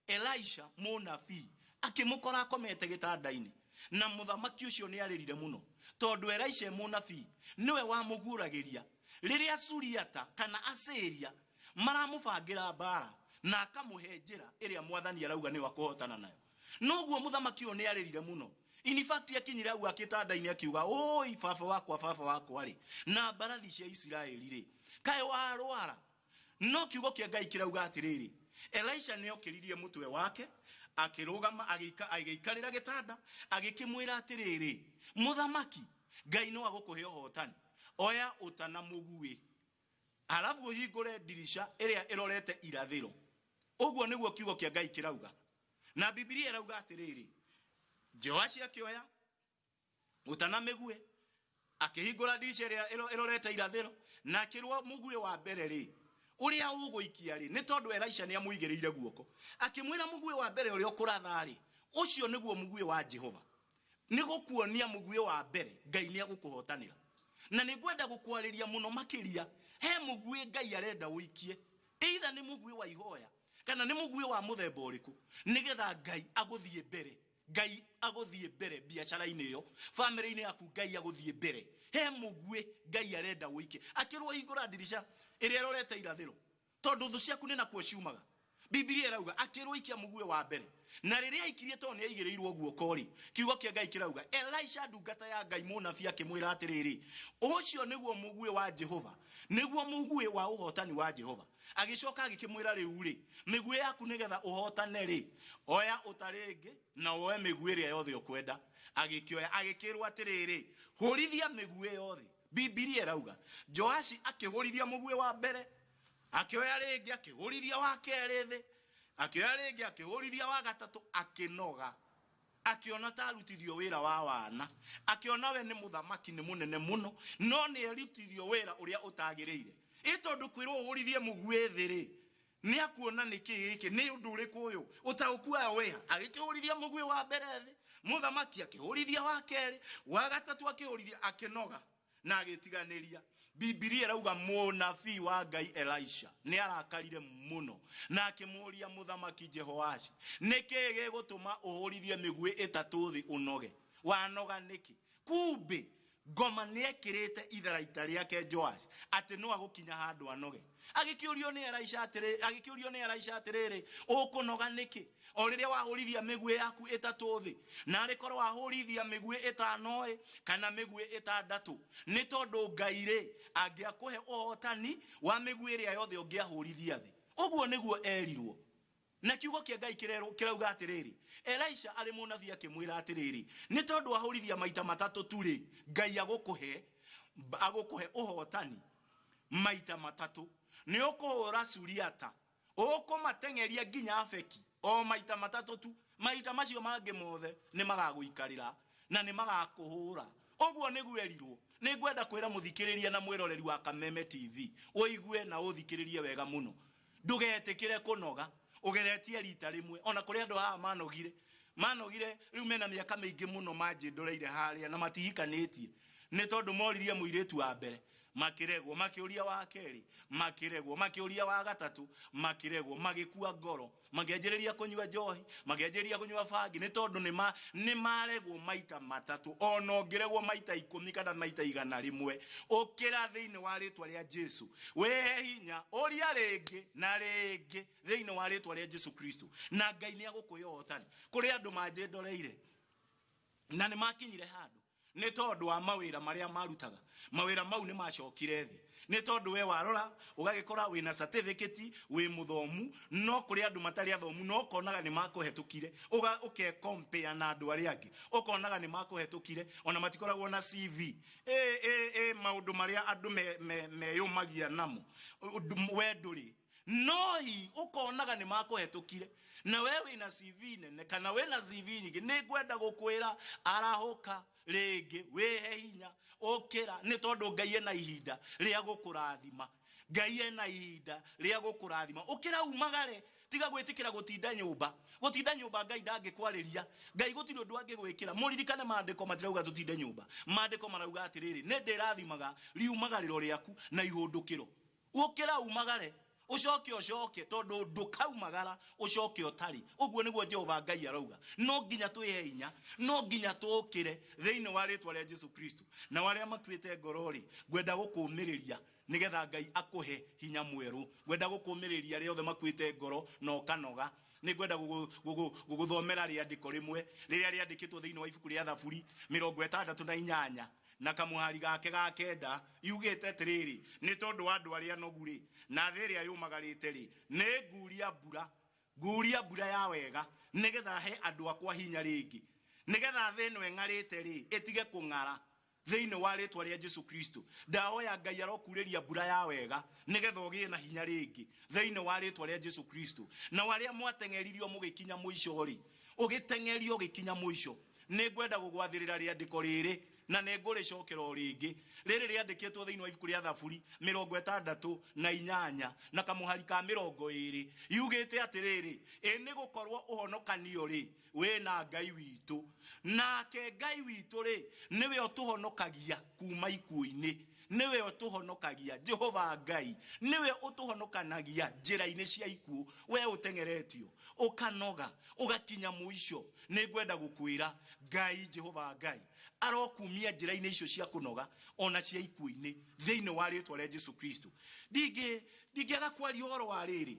Elisha mũnabii, akĩmũkora akomete gĩtanda-inĩ. Na mũthamaki ũcio nĩ arĩrire mũno tondũ Elisha mũnabii nĩwe wamũguũragĩria rĩrĩa Suriata kana Asiria maramũbangĩra mbara, na akamũhe njĩra ĩrĩa Mwathani arauga nĩwe akũhotana nayo. Noguo mũthamaki ũyũ nĩ arĩrire mũno. In fact, akinyire hau akĩtanda-inĩ akiuga, oi baba wakwa, baba wakwa rĩ, na mbarathi cia Isiraeli rĩ, kaĩ warwara? No kiugo kĩa Ngai kĩrauga atĩrĩrĩ, Elisha nĩ okĩririe mũtwe wake, akĩrũgama, agĩikarĩra gĩtanda, agĩkĩmwĩra atĩrĩrĩ, mũthamaki, Ngai no agũkũhe ũhotani, oya ũta na mũguĩ, alafu ũhingũre ndirica ĩrĩa ĩrorete irathĩro. Ũguo nĩguo kiugo kĩa Ngai kĩrauga. Na Bibilia ĩrauga atĩrĩrĩ, Jehoashi akĩoya ũta na mĩguĩ, akĩhingũra ndirica ĩrĩa ĩrorete irathĩro, na akĩrwo mũguĩ wa mbere rĩ, ũrĩa ũgũikia rĩ, nĩ tondũ Elisha nĩ amũigĩrĩire guoko, akĩmwĩra mũguĩ wa mbere ũrĩa ũkũratha rĩ, ũcio nĩguo mũguĩ wa Jehova. Nĩ gũkuonia mũguĩ wa mbere Ngai nĩ agũkũhotanĩra. Na nĩ ngwenda gũkwarĩria mũno makĩria, he mũguĩ Ngai arenda ũikie, either nĩ mũguĩ wa ihoya kana nĩ mũguĩ wa mũthemba ũrĩkũ, nĩgetha Ngai agũthiĩ mbere. Ngai agũthiĩ mbere biacara-inĩ ĩyo, family-inĩ yaku Ngai agũthiĩ mbere. He mũguĩ Ngai arenda ũikie. Akĩrwo hingũra ndirica ĩrĩa ĩrorete irathĩro, tondũ thũ ciaku nĩ nakuo ciumaga. Bibilia ĩrauga akĩrwo ikia mũguĩ wa mbere, na rĩrĩa aikirie tondũ nĩ aigĩrĩirwo guoko rĩ, kiugo kĩa Ngai kĩrauga Elisha ndungata ya Ngai mũnabii akĩmwĩra atĩrĩrĩ, ũcio nĩguo mũguĩ wa Jehova, nĩguo mũguĩ wa ũhotani wa Jehova. Agĩcoka agĩkĩmwĩra rĩu rĩ, mĩguĩ yaku nĩgetha ũhotane rĩ, oya ũta rĩngĩ na woe mĩguĩ ĩrĩa yothe ũkwenda. Agĩkĩoya, agĩkĩrwo atĩrĩrĩ, hũrithia mĩguĩ yothe. Bibilia ĩrauga Joashi akĩhũrithia mũguĩ wa mbere, akĩoya rĩngĩ akĩhũrithia wa kerĩ thĩ, akĩoya rĩngĩ akĩhũrithia wa gatatũ, akĩnoga, akĩona ta arutithio wĩra wa wana, akĩona we nĩ mũthamaki, nĩ mũnene mũno, no nĩ erutithio wĩra ũrĩa ũtagĩrĩire. Ĩ tondũ kwĩrwo ũhũrithie mũguĩ thĩ rĩ, nĩ akuona nĩ kĩ gĩkĩ, nĩ ũndũ ũrĩkũ ũyũ, ũtaũku wayo wĩha. Agĩkĩhũrithia mũguĩ wa mbere thĩ, mũthamaki akĩhũrithia wa kerĩ, wa gatatũ akĩhũrithia, akĩnoga na agĩtiganĩria. Bibilia ĩrauga mũnabii wa Ngai Elisha nĩ arakarire mũno na akĩmũũria mũthamaki Jehoashi, nĩ kĩĩ gĩgũtũma ũhũrithie mĩguĩ ĩtatũ thĩ ũnoge? Wanoga nĩkĩ? Kumbe ngoma nĩ ekĩrĩte itharaita rĩake Joash atĩ no agũkinya handũ anoge. Agĩkĩũrio nĩ Elisha atĩrĩ, agĩkĩũrio nĩ Elisha atĩrĩrĩ, ũkũnoga nĩkĩ? O rĩrĩa wahũrithia mĩguĩ yaku ĩtatũ thĩ, na arĩ korwo wahũrithia mĩguĩ ĩtano ĩ, kana mĩguĩ ĩtandatũ, nĩ tondũ Ngai rĩ, angĩakũhe ũhotani wa mĩguĩ ĩrĩa yothe ũngĩahũrithia thĩ. Ũguo nĩguo erirwo. Na kiugo kĩa Ngai kĩrauga atĩrĩrĩ, Elisha arĩ mũnabii akĩmwĩra atĩrĩrĩ, nĩ tondũ wahũrithia maita matatũ tu rĩ, Ngai agũkũhe ũhotani maita matatũ. Nĩ ũkũhũra Suriata, ũkũmateng'eria nginya Afeki, o maita matatũ tu. Maita macio mangĩ mothe nĩ magagũikarĩra na nĩ magakũhũra. Ũguo nĩguo erirwo. Nĩ ngwenda kwĩra mũthikĩrĩria na mwĩroreri wa Kameme TV ũigue na ũthikĩrĩrie wega mũno. Ndũgetĩkĩre kũnoga, ũgeretie rita rĩmwe. Ona kũrĩ andũ haha manogire, manogire rĩu mena mĩaka mĩingĩ mũno manjĩndũreire harĩa na matihikanĩtie, nĩ tondũ moririe mũirĩtu wa mbere makĩregwo, makĩũria wa kerĩ makĩregwo, makĩũria wa gatatũ makĩregwo, magĩkua ngoro, makĩanjĩrĩria kũnyua njohi, makĩanjĩrĩria kũnyua bangi, nĩ tondũ nĩ maregwo maita matatũ. Ona ũngĩregwo maita 10 kana maita 100, ũkĩra thĩinĩ wa rĩtwa rĩa Jesu, wĩhe hinya, ũria rĩngĩ na rĩngĩ thĩinĩ wa rĩtwa rĩa Jesu Kristo, na Ngai nĩ agũkũhe ũhotani. Kũrĩ andũ manjĩndoreire na nĩ makinyire handũ nĩ tondũ wa mawĩra marĩa marutaga, mawĩra mau nĩ macokire thĩ, nĩ tondũ we warora ũgagĩkora wĩna certificate, wĩ mũthomu, no kũrĩ andũ matarĩ athomu no ũkonaga nĩ makũhetũkire, ũke compare na andũ arĩa angĩ, ũkonaga nĩ makũhetũkire, ona matikoragwo na CV. Maũndũ marĩa andũ meyũmagia namo, we ndũrĩ, no hi ũkonaga nĩ makũhetũkire, na we wĩna CV nene kana wĩna CV nyingĩ. Nĩ ngwenda gũkwĩra arahũka rĩngĩ, wĩhe hinya, ũkĩra, nĩ tondũ Ngai ena ihinda rĩa gũkũrathima. Ngai ena ihinda rĩa gũkũrathima. Ũkĩra umagare, tiga gwĩtĩkĩra gũtinda nyũmba. Gũtinda nyũmba Ngai ndangĩkwarĩria, Ngai gũtirĩ ũndũ angĩgwĩkĩra. Mũririkane maandĩko matirauga tũtinde nyũmba, maandĩko marauga atĩrĩrĩ, nĩ ndĩrathimaga riumagarĩro rĩaku na ihũndũkĩro. Ũkĩra umagare, ucoke ucoke, tondu ndukaumagara ucoke utari. Uguo niguo Jehova Ngai arauga. No nginya twihe hinya, no nginya tukire thiini wa ritwa ria Jesu Kristo. Na aria makuite ngoro ri, ngwenda gukumiriria nigetha Ngai akuhe hinya mweru. Ngwenda gukumiriria aria othe makuite ngoro na ukanoga. Nĩ ngwenda gũgũthomera rĩandĩko rĩmwe rĩrĩa rĩandĩkĩtwo thĩinĩ wa ibuku rĩa Thaburi 68 na kamuhari gake ga 9, yugĩte atĩrĩrĩ, nĩ tondũ wa andũ arĩa anogu rĩ, na thĩ ĩrĩa yũmagarĩte rĩ, nĩ nguria mbura, nguria mbura ya wega, nĩgetha he andũ akwa hinya rĩngĩ, nĩgetha thĩ ĩno ĩng'arĩte rĩ, ĩtige kũng'ara thĩinĩ wa rĩtwa rĩa Jesu Kristo. Ndahoya Ngai arokurĩria mbura ya wega nĩgetha ũgĩe na hinya rĩngĩ thĩinĩ wa rĩtwa rĩa Jesu Kristo. Na arĩa mwateng'eririo mũgĩkinya mũico rĩ, ũgĩteng'erio ũgĩkinya mũico, nĩ ngwenda gũgwathĩrĩra rĩandĩko rĩrĩ na nĩ ngũrĩcokera o rĩngĩ. Rĩrĩ rĩandĩkĩtwo thĩinĩ wa ibuku rĩa Thaburi 68 na kamũhari ka 20, yugĩte atĩrĩrĩ, ĩ nĩ gũkorwo ũhonokanio rĩ wĩna Ngai witũ, nake Ngai witũ rĩ nĩwe ũtũhonokagia kuma ikuũ-inĩ, nĩwe ũtũhonokagia. Jehova Ngai nĩwe ũtũhonokanagia njĩra-inĩ cia ikuũ. We ũteng'eretio ũkanoga ũgakinya mũico, nĩ ngwenda gũkwĩra Ngai Jehova Ngai arokumia njĩra-inĩ icio cia kũnoga ona cia ikuũ-inĩ thĩinĩ wa rĩtwa rĩa Jesu Kristo. Ndingĩaga kwaria ũhoro wa rĩrĩ,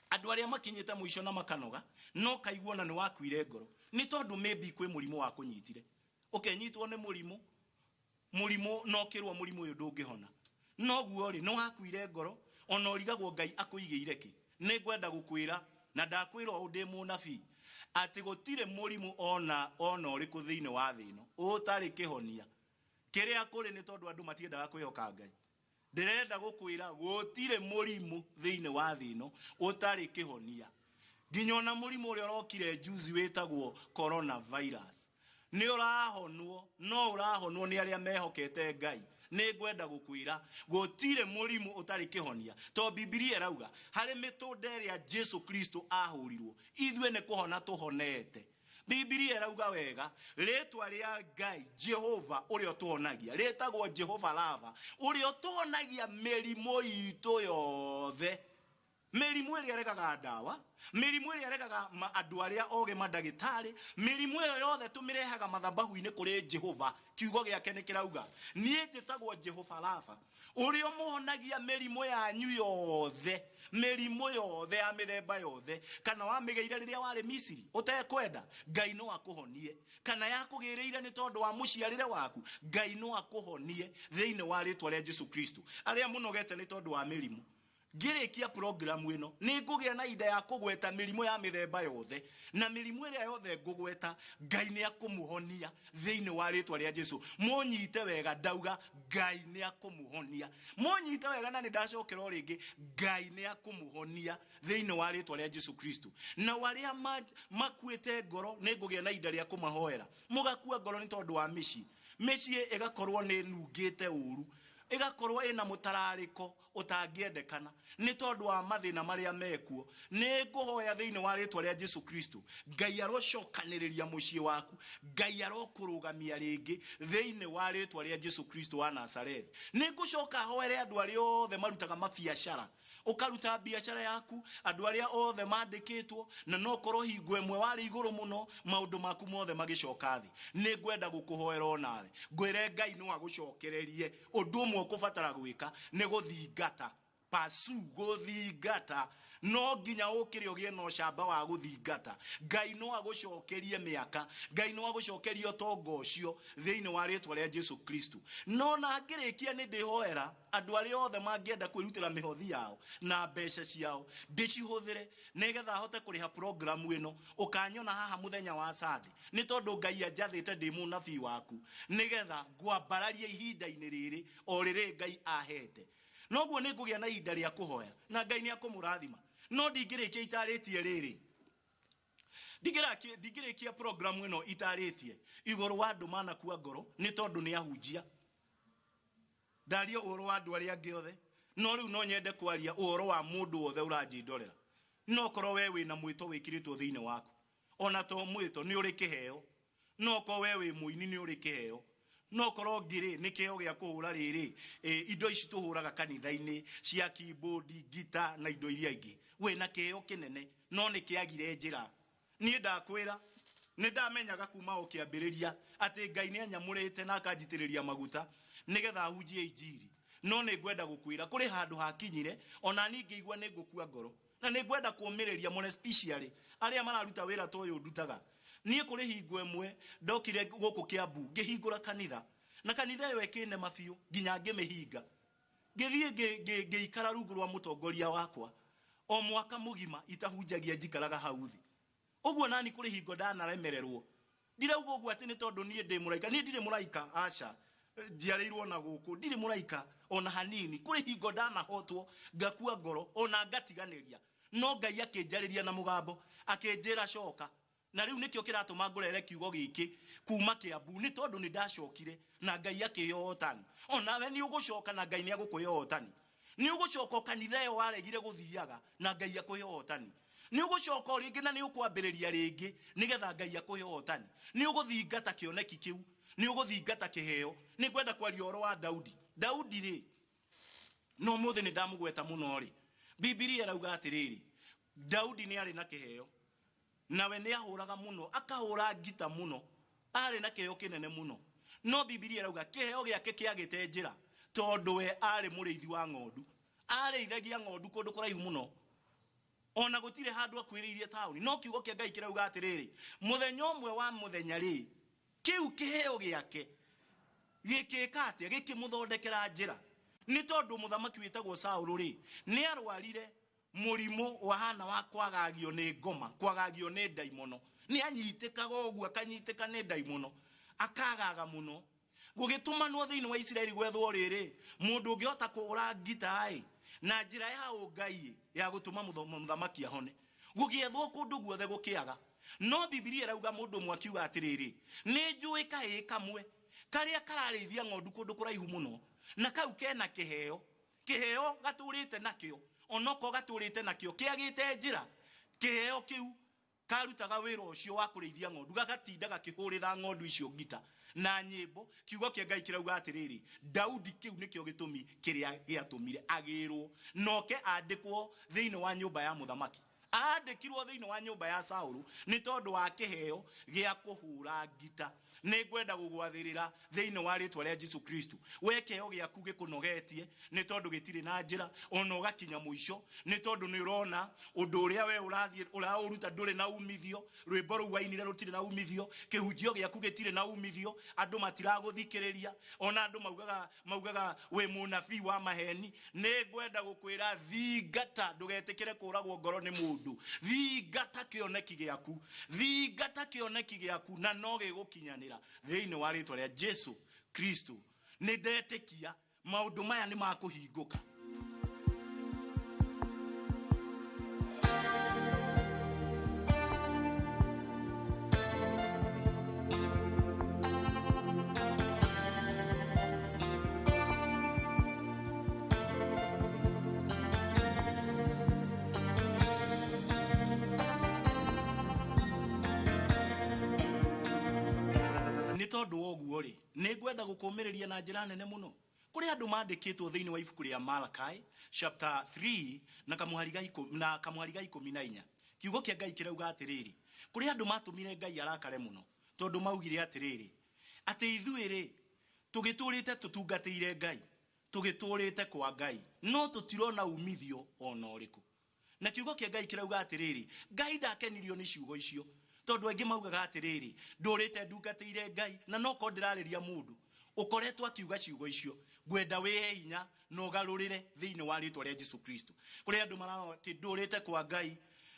andũ arĩa makinyĩte mũico na makanoga no kaiguo na nĩ wakuire ngoro, nĩ tondũ maybe kwĩ mũrimũ wa kũnyitire, ũkenyitwo nĩ mũrimũ, mũrimũ no kĩrwo mũrimũ ũyũ ndũngĩhona, noguo rĩ nĩ wakuire ngoro, ona ũrigagwo Ngai akũigĩire kĩ. Nĩ ngwenda gũkwĩra na ndakwĩra ũũ ndĩ mũnabii atĩ gũtirĩ mũrimũ ona ũrĩkũ thĩinĩ wa thĩ ĩno ũtarĩ kĩhonia. Kĩrĩa kũrĩ nĩ tondũ andũ matiendaga kwĩhoka Ngai. Ndĩrenda gũkwĩra gũtirĩ mũrimũ thĩinĩ wa thĩ ĩno ũtarĩ kĩhonia. Nginya ona mũrimũ ũrĩa ũrokire juzi wĩtagwo coronavirus nĩ ũrahonwo, no ũrahonwo nĩ arĩa mehokete Ngai. Nĩ ngwenda gũkwĩra gũtirĩ mũrimũ ũtarĩ kĩhonia, tondũ Bibilia ĩrauga harĩ mĩtũnda ĩrĩa Jesu Kristo ahũrirwo ithuĩ nĩ kũhona tũhonete. Bibilia ĩrauga wega rĩtwa rĩa Ngai Jehova ũrĩa ũtũhonagia rĩtagwo Jehova Rafa, ũrĩa ũtũhonagia mĩrimũ itũ yothe, mĩrimũ ĩrĩa ĩregaga ndawa, mĩrimũ ĩrĩa ĩregaga andũ arĩa ogĩ mandagĩtarĩ, mĩrimũ ĩyo yothe tũmĩrehaga mathabahu-inĩ kũrĩ Jehova. Kiugo gĩake nĩ kĩrauga niĩ njĩtagwo Jehova Rafa, ũrĩa ũmũhonagia mĩrimũ yanyu yothe, mĩrimũ yothe ya mĩthemba yothe, kana wamĩgĩire rĩrĩa warĩ Misiri ũtekwenda, Ngai no akũhonie, kana yakũgĩrĩire nĩ tondũ wa mũciarĩre waku, Ngai no akũhonie thĩinĩ wa rĩtwa rĩa Jesu Kristo. Arĩa mũnogete nĩ tondũ wa mĩrimũ, ngĩrĩkia programu ĩno nĩ ngũgĩa na ihinda ya kũgweta mĩrimũ ya mĩthemba yothe, na mĩrimũ ĩrĩa yothe ngũgweta Ngai nĩ akũmũhonia thĩinĩ wa rĩtwa rĩa Jesu. Mũnyite wega, ndauga Ngai nĩ akũmũhonia. Mũnyite wega, na nĩ ndacokera o rĩngĩ, Ngai nĩ akũmũhonia thĩinĩ wa rĩtwa rĩa Jesu Kristo. Na arĩa makuĩte ngoro nĩ ngũgĩa na ihinda rĩa kũmahoera. Mũgakua ngoro nĩ tondũ wa mĩciĩ, Mĩciĩ ĩgakorwo nĩ nungĩte ũru, ĩgakorwo ĩna mũtararĩko ũtangĩendekana nĩ tondũ wa mathĩna marĩa mekuo. Nĩ ngũhoya thĩinĩ wa rĩtwa rĩa Jesu Kristo, Ngai arocokanĩrĩria mũciĩ waku, Ngai arokũrũgamia rĩngĩ thĩinĩ wa rĩtwa rĩa Jesu Kristo wa Nazarethi. Nĩ ngũcoka hoere andũ arĩa othe marutaga mabiacara, ũkaruta biacara yaku, andũ arĩa othe mandĩkĩtwo, na no korwo hingo ĩmwe warĩ igũrũ mũno, maũndũ maku mothe magĩcoka thĩ. Nĩ ngwenda gũkũhoera onawe, ngwĩre Ngai no agũcokererie. Ũndũ ũmwe ũkũbatara gwĩka nĩ gũthingata, pasu gũthingata. No nginya ũkĩre ũgĩe na ũcamba wa gũthingata. Ngai no agũcokerie mĩaka, Ngai no agũcokerie ũtonga ũcio thĩinĩ wa rĩtwa rĩa Jesu Kristo. No na ngĩrĩkia nĩ ndĩhoera andũ arĩa othe mangĩenda kwĩrutĩra mĩhothi yao na mbeca ciao, ndĩcihũthĩre nĩgetha hote kũrĩha programu ĩno. Ũkanyona haha mũthenya wa Sunday, nĩ tondũ Ngai anjathĩte ndĩ mũnabii waku, nĩgetha ngwambararie ihinda-inĩ rĩrĩ o rĩrĩ Ngai ahete. Noguo nĩ ngũgĩa na ihinda rĩa kũhoya na Ngai nĩ akũmũrathima. No ndingĩrĩkia itarĩtie rĩrĩ, ndingĩrĩkia programu ĩno itarĩtie igũrũ wa andũ manakua ngoro nĩ tondũ nĩ ahunjia. Ndaria ũhoro wa andũ arĩa angĩ othe, no rĩu no nyende kwaria ũhoro wa mũndũ wothe ũranjindorera. No korwo we wĩna mwĩto wĩkĩrĩtwo thĩinĩ waku, ona to mwĩto nĩ ũrĩ kĩheo. No korwo we wĩ mũini nĩ ũrĩ kĩheo. No korwo ngĩrĩ nĩ kĩheo gĩa kũhũra rĩrĩ, indo ici tũhũraga kanitha-inĩ cia keyboard, guitar na indo iria ingĩ, wĩna kĩheo kĩnene no nĩ kĩagire njĩra. Niĩ ndakwĩra, nĩ ndamenyaga kuma o kĩambĩrĩria atĩ Ngai nĩ anyamũrĩte na akanjitĩrĩria maguta nĩgetha ahunjie injiri. No nĩ ngwenda gũkwĩra kũrĩ handũ hakinyire ona niĩ ngĩigua nĩ ngũkua ngoro, na nĩ ngwenda kũũmĩrĩria mũno especially arĩa mararuta wĩra ta ũyũ ndutaga. Niĩ kũrĩ hingo ĩmwe ndokire gũkũ Kiambu ngĩhingũra kanitha, na kanitha ĩyo ĩkĩnema biũ nginya ngĩmĩhinga. Ngĩthiĩ ngĩikara rungu rwa mũtongoria wakwa o mwaka mũgima itahunjagia, njikaraga hau thĩ. Ũguo nani kũrĩ hingo ndanaremererwo. Ndirauga ũguo atĩ nĩ tondũ niĩ ndĩ mũraika, niĩ ndirĩ mũraika, aca, njiarĩirwo na gũkũ, ndirĩ mũraika ona hanini. Kũrĩ hingo ndanahotwo ngakua ngoro ona ngatiganĩria, no Ngai akĩnjarĩria na mũgambo akĩnjĩra coka. Na rĩu nĩkĩo kĩratũma ngũrere kiugo gĩkĩ kuma Kiambu, nĩ tondũ nĩ ndacokire na Ngai akĩhe ũhotani. Onawe nĩ ũgũcoka na Ngai nĩ agũkũhe ũhotani. Nĩ ũgũcoka kanitha ĩyo waregire gũthiaga na Ngai akũhe ũhotani. Nĩ ũgũcoka o rĩngĩ na nĩ ũkwambĩrĩria rĩngĩ nĩgetha Ngai akũhe ũhotani. Nĩ ũgũthingata kĩoneki kĩu, nĩ ũgũthingata kĩheo. Nĩ ngwenda kwaria ũhoro wa Daudi. Daudi rĩ, no mũthĩ nĩ ndamũgweta mũno rĩ, Bibilia ĩrauga atĩrĩrĩ, Daudi nĩ arĩ na kĩheo, nawe nĩ ahũraga mũno, akahũra ngita mũno, arĩ na kĩheo kĩnene mũno. No Bibilia ĩrauga kĩheo gĩake kĩagĩte njĩra tondũ we arĩ mũrĩithi wa ng'ondu, arĩithagia ng'ondu kũndũ kũraihu mũno, ona gũtirĩ handũ akuĩrĩirie taũni. No kiugo kĩa Ngai kĩrauga atĩrĩrĩ, mũthenya ũmwe wa mũthenya rĩ, kĩu kĩheo gĩake gĩkĩka atĩa? Gĩkĩmũthondekera njĩra. Nĩ tondũ mũthamaki wĩtagwo Saũlũ rĩ, nĩ arwarire mũrimũ wahana wa kwagagio nĩ ngoma, kwagagio nĩ ndaimono. Nĩ anyitĩkaga ũguo, akanyitĩka nĩ ndaimono, akagaga mũno. Gũgĩtũmanwo thĩinĩ wa Isiraeli gwethwo rĩrĩ, mũndũ ũngĩhota kũhũra ngita-ĩ na njĩra ya ũngai ya gũtũma mũthamaki ahone. Gũgĩethwo kũndũ guothe gũkĩaga. No Bibilia ĩrauga mũndũ ũmwe akiuga atĩrĩrĩ, nĩ njũĩ kahĩĩ kamwe karĩa kararĩithia ng'ondu kũndũ kũraihu mũno, na kau kena kĩheo, kĩheo gatũrĩte nakĩo, onokorwo gatũrĩte nakĩo kĩagĩte njĩra, kĩheo kĩu karutaga wĩra ũcio wa kũrĩithia ng'ondu, gagatinda gakĩhũrĩra ng'ondu icio ngita na nyĩmbo. Kiugo kĩa Ngai kĩrauga atĩrĩrĩ, Daudi kĩu nĩkĩo gĩtũmi kĩrĩa gĩatũmire agĩrwo noke andĩkwo thĩinĩ wa nyũmba ya mũthamaki. Andĩkirwo thĩinĩ wa nyũmba ya Saũlũ nĩ tondũ wa kĩheo gĩa kũhũra ngita. Nĩ ngwenda gũgwathĩrĩra thĩinĩ wa rĩtwa rĩa Jesu Kristo, we kĩheo gĩaku gĩkũnogetie nĩ tondũ gĩtirĩ na njĩra, ona ũgakinya mũico nĩ tondũ nĩ ũrona ũndũ ũrĩa we ũrathiĩ ũraũruta ndũrĩ na umithio, rwĩmbo rũu wainire rũtirĩ na umithio, kĩhunjio gĩaku gĩtirĩ na umithio, andũ matiragũthikĩrĩria, ona andũ maugaga wĩ mũnabii wa maheni. Nĩ ngwenda gũkwĩra thingata, ndũgetĩkĩre kũragwo ngoro nĩ mũndũ. Thingata kĩoneki gĩaku, thingata kĩoneki gĩaku na no gĩgũkinyanĩra thĩinĩ wa rĩtwa rĩa Jesu Kristo. Nĩ ndetĩkia maũndũ maya nĩ makũhingũka. Nĩ tondũ wa ũguo rĩ, nĩ ngwenda gũkũmĩrĩria na njĩra nene mũno. Kũrĩ andũ mandĩkĩtwo thĩinĩ wa ibuku rĩa Malakai chapter 3 na kamũhari ga na kamũhari ga 14. Kiugo kĩa Ngai kĩrauga atĩrĩrĩ, kũrĩ andũ matũmire Ngai arakare mũno tondũ maugire atĩrĩrĩ, atĩ ithuĩ rĩ tũgĩtũrĩte tũtungatĩire Ngai, tũgĩtũrĩte kwa Ngai, no tũtirona umithio ona ũrĩkũ. Na kiugo kĩa Ngai kĩrauga atĩrĩrĩ, Ngai ndakenirio nĩ ciugo icio tondũ aingĩ maugaga atĩrĩrĩ, ndũrĩte ndungatĩire Ngai, na no korwo ndĩrarĩria mũndũ ũkoretwo akiuga ciugo icio, ngwenda wĩhe hinya na ũgarũrĩre thĩinĩ wa rĩtwa rĩa Jesu Kristo. Kũrĩ andũ marauga atĩ ndũrĩte kwa Ngai,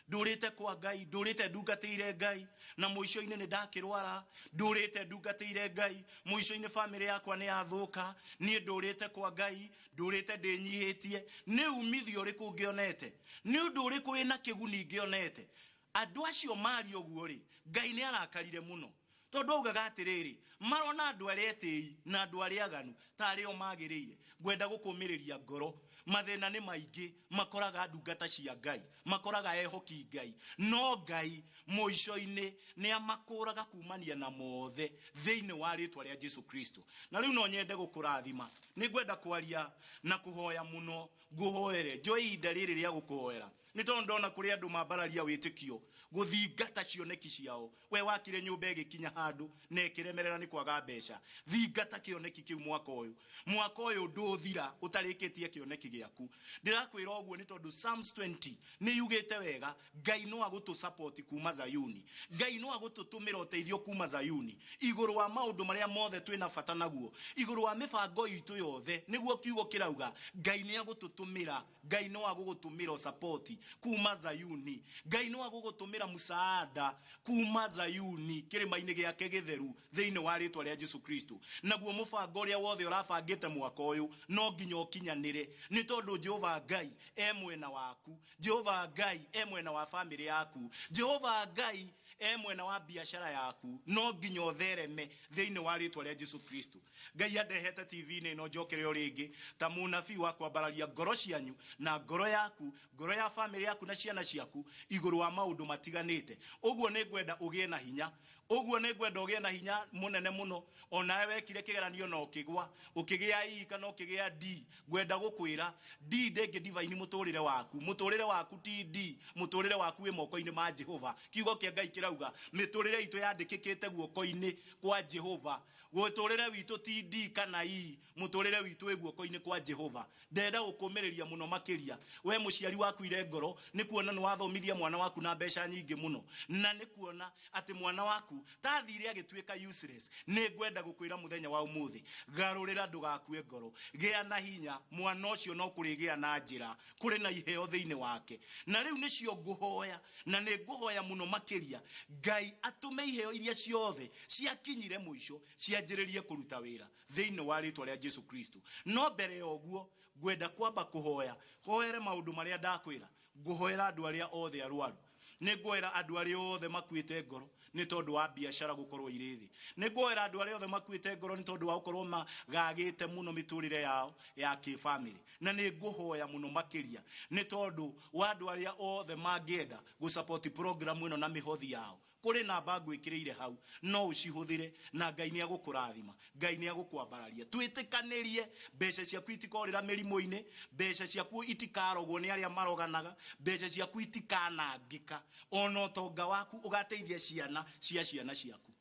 ndũrĩte kwa Ngai, ndũrĩte ndungatĩire Ngai, na mũico-inĩ nĩ ndakĩrwara, ndũrĩte ndungatĩire Ngai, mũico-inĩ bamĩrĩ yakwa nĩ yathũka, niĩ ndũrĩte kwa Ngai, ndũrĩte ndĩnyihĩtie. Nĩ umithio ũrĩkũ ngĩonete? Nĩ ũndũ ũrĩkũ wĩna kĩguni ngĩonete? Andũ acio maria ũguo rĩ, Ngai nĩ arakarire mũno tondũ augaga atĩrĩrĩ, marona andũ arĩa etĩi na andũ arĩa aganu ta arĩa o magĩrĩire. Ngwenda gũkũmĩrĩria ngoro, mathĩna nĩ maingĩ makoraga ndungata cia Ngai, makoraga ehoki Ngai, no Ngai mũico-inĩ nĩ amakũraga kumania na mothe thĩinĩ wa rĩtwa rĩa Jesu Kristo. Na rĩu no nyende gũkũrathima, nĩ ngwenda kwaria na kũhoya mũno, ngũhoere, njoe ihinda rĩrĩ rĩa gũkũhoera nĩ tondũ ndona kũrĩ andũ mambararia wĩtĩkio gũthingata cioneki ciao. We wakire nyũmba ĩgĩkinya handũ na ĩkĩremerera nĩ kwaga mbeca, thingata kĩoneki kĩu mwaka ũyũ. Mwaka ũyũ ndũthira ũtarĩkĩtie kĩoneki gĩaku. Ndĩrakwĩra ũguo nĩ tondũ Psalms 20 nĩ yugĩte wega, Ngai no agũtũ support kuma Zayuni, Ngai no agũtũtũmĩra ũteithio kuma Zayuni igũrũ wa maũndũ marĩa mothe twĩna bata naguo, igũrũ wa mĩbango itũ yothe. Nĩguo kiugo kĩrauga Ngai nĩ agũtũtũmĩra, Ngai no agũgũtũmĩra support kuma Zayuni, Ngai no agũgũtũmĩra msaada kuma Zayuni kĩrĩma-inĩ gĩake gĩtheru thĩinĩ wa rĩtwa rĩa Jesu Kristo. Naguo mũbango ũrĩa wothe ũrabangĩte mwaka ũyũ no nginya ũkinyanĩre, nĩ tondũ Jehova Ngai e mwena waku, Jehova Ngai e mwena wa bamĩrĩ yaku, Jehova Ngai e mwena wa biacara yaku, no nginya ũthereme thĩinĩ wa rĩtwa rĩa Jesu Kristo. Ngai andehete TV-inĩ ĩno njokere o rĩngĩ ta mũnabii wa kwambararia ngoro cianyu na ngoro yaku, ngoro ya bamĩrĩ yaku na ciana ciaku igũrũ wa maũndũ matiganĩte. Ũguo nĩ ngwenda ũgĩe na hinya, ũguo nĩ ngwenda ũgĩe na hinya mũnene mũno. Onawe wekire kĩgeranio na ũkĩgwa, ũkĩgĩa E kana ũkĩgĩa D, ngwenda gũkwĩra D ndĩngĩ divine mũtũrĩre waku. Mũtũrĩre waku ti D, mũtũrĩre waku wĩ moko-inĩ ma Jehova. Kiugo kĩa Ngai kĩrauga mĩtũrĩre itũ yandĩkĩkĩte guoko-inĩ kwa Jehova. Mũtũrĩre witũ ti D kana E, mũtũrĩre witũ wĩ guoko-inĩ kwa Jehova. Ndenda gũkũmĩrĩria mũno makĩria we mũciari wakuire ngoro nĩ kuona nĩ wathomithia mwana waku na mbeca nyingĩ mũno, na nĩ kuona atĩ mwana waku tathire agĩtuĩka useless. Nĩ ngwenda gũkwĩra mũthenya wa ũmũthĩ, garũrĩra ndũgakue ngoro, gĩa na hinya, mwana ũcio no kũrĩgĩa na njĩra, kũrĩ na iheo thĩinĩ wake. Na rĩu nĩcio ngũhoya, na nĩ ngũhoya mũno makĩria Ngai atũme iheo iria ciothe ciakinyire mũico cianjĩrĩrie kũruta wĩra thĩinĩ wa rĩtwa rĩa Jesu Kristo. No mbere ya ũguo ngwenda kwamba kũhoya, hoere maũndũ marĩa ndakwĩra. Ngũhoera andũ arĩa othe arwaru, nĩ ngũhoera andũ arĩa othe makuĩte ngoro nĩ tondũ wa biacara gũkorwo irĩ thĩ, nĩ ngũhoera andũ arĩa othe makuĩte ngoro nĩ tondũ wa gũkorwo magagĩte mũno mĩtũrĩre yao ya kĩbamĩrĩ, na nĩ ngũhoya mũno makĩria nĩ tondũ wa andũ arĩa othe mangĩenda gũsupport program ĩno na mĩhothi yao. Kũrĩ namba ngwĩkĩrĩire hau, no ũcihũthĩre na Ngai nĩ agũkũrathima, Ngai nĩ agũkwambararia. Twĩtĩkanĩrie mbeca ciaku itikorĩra mĩrimũ-inĩ, mbeca ciaku itikarogwo nĩ arĩa maroganaga, mbeca ciaku itikanangĩka, ona ũtonga waku ũgateithia ciana cia ciana ciaku.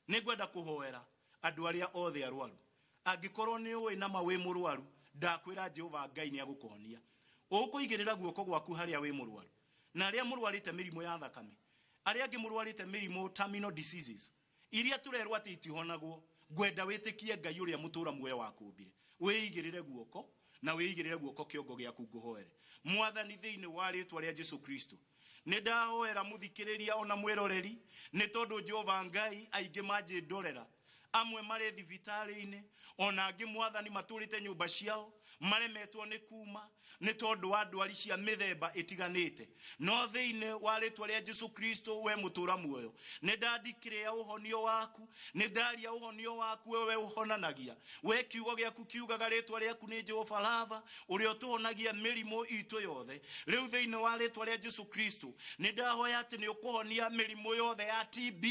Nĩ ngwenda kũhoera andũ arĩa othe arwaru. Angĩkorwo nĩ ũĩ nama wĩ mũrwaru, ndakwĩra Jehova Ngai nĩ agũkũhonia. Ũkũigĩrĩra guoko gwaku harĩa wĩ mũrwaru, na arĩa mũrwarĩte mĩrimũ ya thakame, arĩa angĩ mũrwarĩte mĩrimũ terminal diseases iria tũrerwo atĩ itihonagwo, ngwenda wĩtĩkie Ngai ũrĩa mũtũra muoyo wakũmbire. Wĩigĩrĩre guoko na wĩigĩrĩre guoko kĩongo gĩaku ngũhoere. Mwathani, thĩinĩ wa rĩtwa rĩa Jesu Kristo, nĩ ndahoera mũthikĩrĩria ona mwĩroreri, nĩ tondũ Jehova Ngai aingĩ manjĩndorera, amwe marĩ thibitarĩ-inĩ, ona angĩ Mwathani matũrĩte nyũmba ciao, maremetwo nĩ kuma, Nĩ tondũ wa ndwari cia mĩthemba ĩtiganĩte. No thĩinĩ wa rĩtwa rĩa Jesu Kristo, we mũtũra muoyo, nĩ ndandikĩrĩa ũhonio waku, nĩ ndaria ũhonio waku, we ũhonanagia. We kiugo gĩaku kiugaga rĩtwa rĩaku nĩ Jehova Rava, ũrĩa ũtũhonagia mĩrimũ itũ yothe. Rĩu thĩinĩ wa rĩtwa rĩa Jesu Kristo, nĩ ndahoya atĩ nĩ ũkũhonia mĩrimũ yothe ya TB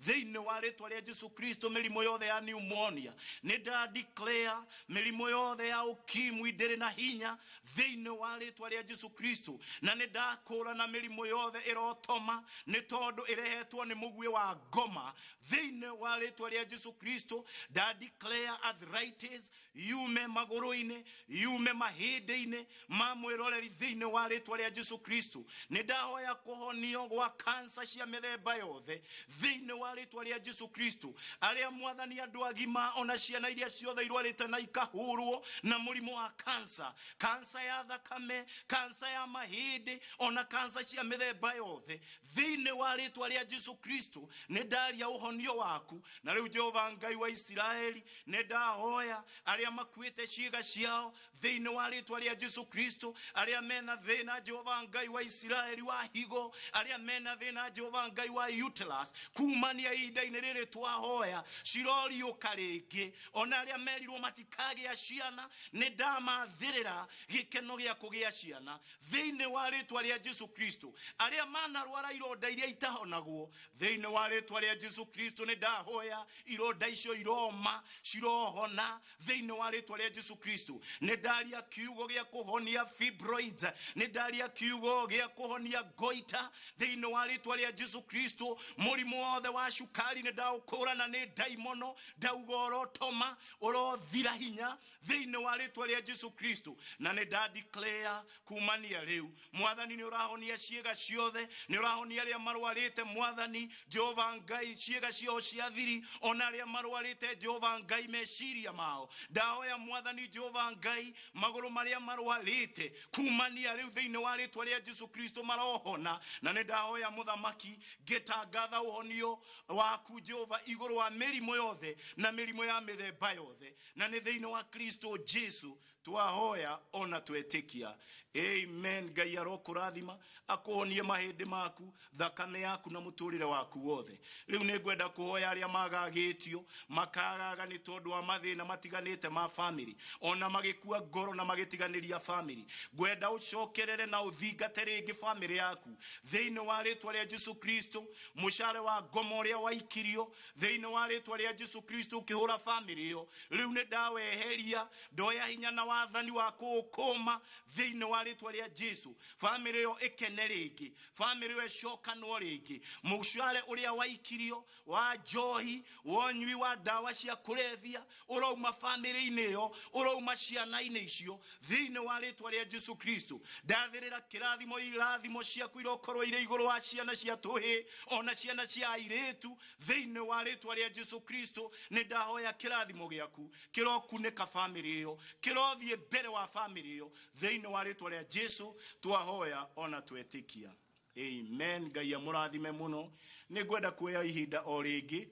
thĩinĩ wa rĩtwa rĩa Jesu Kristo, mĩrimũ yothe ya pneumonia. Nĩ nda declare mĩrimũ yothe ya ukimwi ndĩrĩ na hinya thĩinĩ wa rĩtwa rĩa Jesu Kristo, na nĩ ndakũrana mĩrimũ yothe ĩrotoma nĩ tondũ ĩrehetwo nĩ mũguĩ wa ngoma thĩinĩ wa rĩtwa rĩa Jesu Kristo. Nda declare arthritis yume magũrũ-inĩ, yume mahĩndĩ-inĩ ma mwĩroreri thĩinĩ wa rĩtwa rĩa Jesu Kristo. Nĩ ndahoya kũhonio gwa kansa cia mĩthemba yothe thĩinĩ wa rĩtwa rĩa Jesu Kristo. Arĩa Mwathani, andũ agima ona ciana iria ciothe irwarĩte na ikahũrwo na mũrimũ wa kansa, kansa ya thakame, kansa ya mahĩndĩ, ona kansa cia mĩthemba yothe thĩinĩ wa rĩtwa rĩa Jesu Kristo, nĩ ndaria ũhonio waku. Na rĩu Jehova Ngai wa Isiraeli, nĩ ndahoya arĩa makuĩte ciĩga ciao thĩinĩ wa rĩtwa rĩa Jesu Kristo, arĩa mena thĩna, Jehova Ngai wa Isiraeli, wa higo, arĩa mena thĩna, Jehova Ngai, wa uterus, kumania ihinda-inĩ rĩrĩ twahoya ciroriũka rĩngĩ. Ona arĩa merirwo matikagĩa ciana, nĩ ndamathĩrĩra gĩkeno gĩa kũgĩa ciana thĩinĩ wa rĩtwa rĩa Jesu Kristo. Arĩa manarwara ironda iria itahonagwo, thĩinĩ wa rĩtwa rĩa Jesu Kristo, nĩ ndahoya ironda icio iroma cirohona thĩinĩ wa rĩtwa rĩa Jesu Kristo. Nĩ ndaria kiugo gĩa kũhonia fibroids, nĩ ndaria kiugo gĩa kũhonia goita thĩinĩ wa rĩtwa rĩa Jesu Kristo. Mũrimũ wothe wa cukari nĩ ndaũkũrana nĩ ndaimono, ndauga ũrotoma, ũrothira hinya thĩinĩ wa rĩtwa rĩa Jesu Kristo. Na nĩ nda declare kumania rĩu, Mwathani, nĩ ũrahonia ciĩga ciothe, nĩ ũrahonia arĩa marwarĩte, Mwathani Jehova Ngai, ciĩga ciao cia thiri, ona arĩa marwarĩte, Jehova Ngai, meciria mao. Ndahoya, Mwathani Jehova Ngai, magũrũ marĩa marwarĩte, kumania rĩu thĩinĩ wa rĩtwa rĩa Jesu Kristo marohona. Na nĩ ndahoya, Mũthamaki, ngĩtangatha ũhonio waku, Jehova, igũrũ wa mĩrimũ yothe na mĩrimũ ya mĩthemba yothe, na nĩ thĩinĩ wa Kristo Jesu twahoya ona twetĩkia, amen. Ngai arokũrathima, akũhonie mahĩndĩ maku, thakame yaku na mũtũrĩre waku wothe. Rĩu nĩ ngwenda kũhoya arĩa magagĩtio, makagaga nĩ tondũ wa mathĩna matiganĩte ma family, ona magĩkua ngoro na magĩtiganĩria family. Ngwenda ũcokerere na ũthingate rĩngĩ family yaku thĩinĩ wa rĩtwa rĩa Jesu Kristo. Mũcare wa ngoma ũrĩa waikirio thĩinĩ wa rĩtwa rĩa Jesu Kristo ũkĩhũra family ĩyo, rĩu nĩ ndaweheria, ndoya hinya na wathani wa kũũkũma thĩinĩ wa rĩtwa rĩa Jesu. Family ĩyo ĩkene rĩngĩ, family ĩyo ĩcokanwo rĩngĩ. Mũcare ũrĩa waikirio wa njohi, wa ũnyui wa ndawa cia kũrebia, ũrauma family-inĩ ĩyo, ũrauma ciana-inĩ icio thĩinĩ wa rĩtwa rĩa Jesu Kristo. Ndathĩrĩra kĩrathimo, irathimo ciaku irokorwo irĩ igũrũ wa ciana cia tũhĩ ona ciana cia airĩtu thĩinĩ wa rĩtwa rĩa Jesu Kristo. Nĩ ndahoya kĩrathimo gĩaku kĩrokunĩka family ĩyo, kĩrothiĩ mbere wa family ĩyo thĩinĩ wa rĩtwa rĩa Jesu twahoya ona twetĩkia, amen. Ngai amũrathime mũno. Nĩ ngwenda kuoya ihinda o rĩngĩ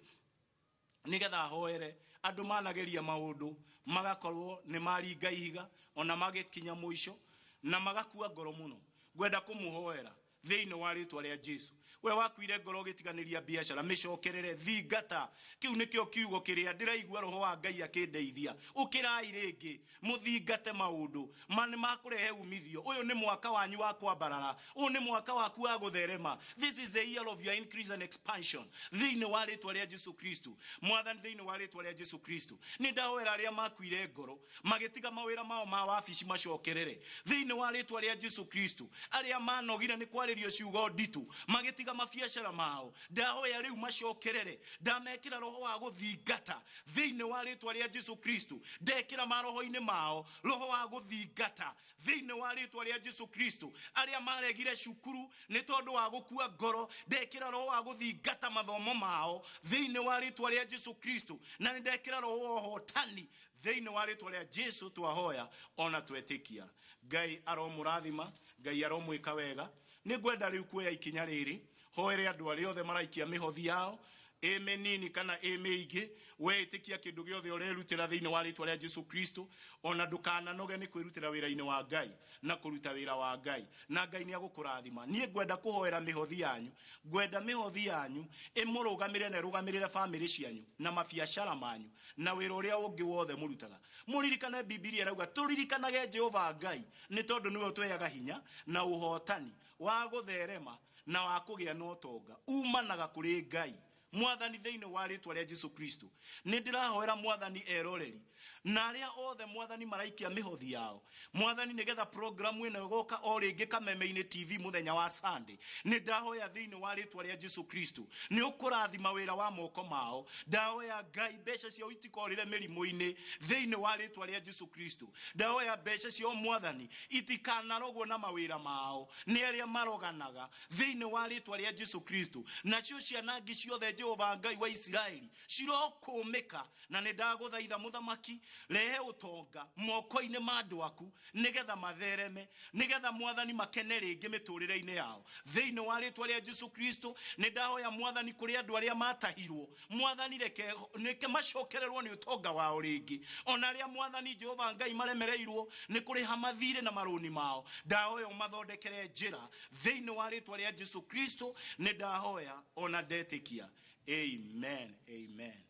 nigetha hoere andũ manageria maũndũ, magakorwo nĩ maringa ihiga ona magĩkinya mũico na magakua ngoro mũno. Ngwenda kũmũhoera thĩinĩ wa rĩtwa rĩa Jesu. We wakuire ngoro ũgĩtiganĩria biacara, mĩcokerere, thingata. Kĩu nĩkĩo kiugo kĩrĩa ndĩraigua roho wa Ngai akĩndeithia. Ũkĩrai rĩngĩ, mũthingate maũndũ ma nĩ makũrehe umithio. Ũyũ nĩ mwaka wanyu wa kwambarara, ũyũ nĩ mwaka waku wa gũtherema. This is the year of your increase and expansion thĩinĩ wa rĩtwa rĩa Jesu Kristo. Mwathani, thĩinĩ wa rĩtwa rĩa Jesu Kristo, nĩ ndahoera arĩa makuire ngoro magĩtiga mawĩra mao ma wabici macokerere thĩinĩ wa rĩtwa rĩa Jesu Kristo. Arĩa manogire nĩ kwarĩrio ciugo nditũ magĩtiga mabiacara mao, ndahoya rĩu macokerere. Ndamekĩra roho wa gũthingata thĩinĩ wa rĩtwa rĩa Jesu Kristo. Ndekĩra maroho-inĩ mao roho wa gũthingata thĩinĩ wa rĩtwa rĩa Jesu Kristo. Arĩa maregire cukuru nĩ tondũ wa gũkua ngoro, ndekĩra roho wa gũthingata mathomo mao thĩinĩ wa rĩtwa rĩa Jesu Kristo. Na nĩ ndekĩra roho wa ũhotani thĩinĩ wa rĩtwa rĩa Jesu twahoya ona twetĩkia. Ngai aromũrathima, Ngai aromwĩka wega. Nĩ ngwenda rĩu kuoya ikinya rĩrĩ hoere andũ arĩa othe maraikia mĩhothi yao. Ĩ mĩnini kana ĩ mĩingĩ, weĩtĩkia kĩndũ gĩothe ũrerutĩra thĩinĩ wa rĩtwa rĩa Jesu Kristo, ona ndũkananoge nĩ kwĩrutĩra wĩra-inĩ wa Ngai na kũruta wĩra wa Ngai, na Ngai nĩ agũkũrathima. Niĩ ngwenda kũhoera mĩhothi yanyu, ngwenda mĩhothi yanyu ĩmũrũgamĩrĩre na ĩrũgamĩrĩre bamĩrĩ cianyu na mabiacara manyu na wĩra ũrĩa ũngĩ wothe mũrutaga. Mũririkane Bibilia ĩrauga tũririkanage Jehova Ngai nĩ tondũ nĩwe ũtũheaga hinya na ũhotani wa gũtherema na wa kũgĩa na ũtonga umanaga kũrĩ Ngai. Mwathani, thĩinĩ wa rĩtwa rĩa Jesu Kristo, nĩ ndĩrahoera Mwathani eroreri na arĩa othe Mwathani maraikia mĩhothi yao, Mwathani, nĩgetha programu ĩno ĩgoka o rĩngĩ Kameme-inĩ TV mũthenya wa Sunday. Nĩ ndahoya thĩinĩ wa rĩtwa rĩa Jesu Kristo, nĩ ũkũrathima wĩra wa moko mao. Ndahoya Ngai mbeca ciao itikorĩre mĩrimũ-inĩ thĩinĩ wa rĩtwa rĩa Jesu Kristo. Ndahoya mbeca ciao Mwathani itikanarogwo na mawĩra mao nĩ arĩa maroganaga thĩinĩ wa rĩtwa rĩa Jesu Kristo. Nacio ciana ngi ciothe Jehova Ngai wa Isiraeli cirokũmĩka, na nĩ ndagũthaitha Mũthamaki, rehe ũtonga moko-inĩ ma andũ aku nĩgetha mathereme, nĩgetha Mwathani makene rĩngĩ mĩtũrĩre-inĩ yao thĩinĩ wa rĩtwa rĩa Jesu Kristo. Nĩ ndahoya Mwathani kũrĩ andũ arĩa matahirwo, Mwathani reke macokererwo nĩ ũtonga wao rĩngĩ, ona arĩa Mwathani Jehova Ngai maremereirwo nĩ kũrĩha mathirĩ na marũni mao, ndahoya ũmathondekere njĩra thĩinĩ wa rĩtwa rĩa Jesu Kristo. Nĩ ndahoya ona ndetĩkia, amen, amen.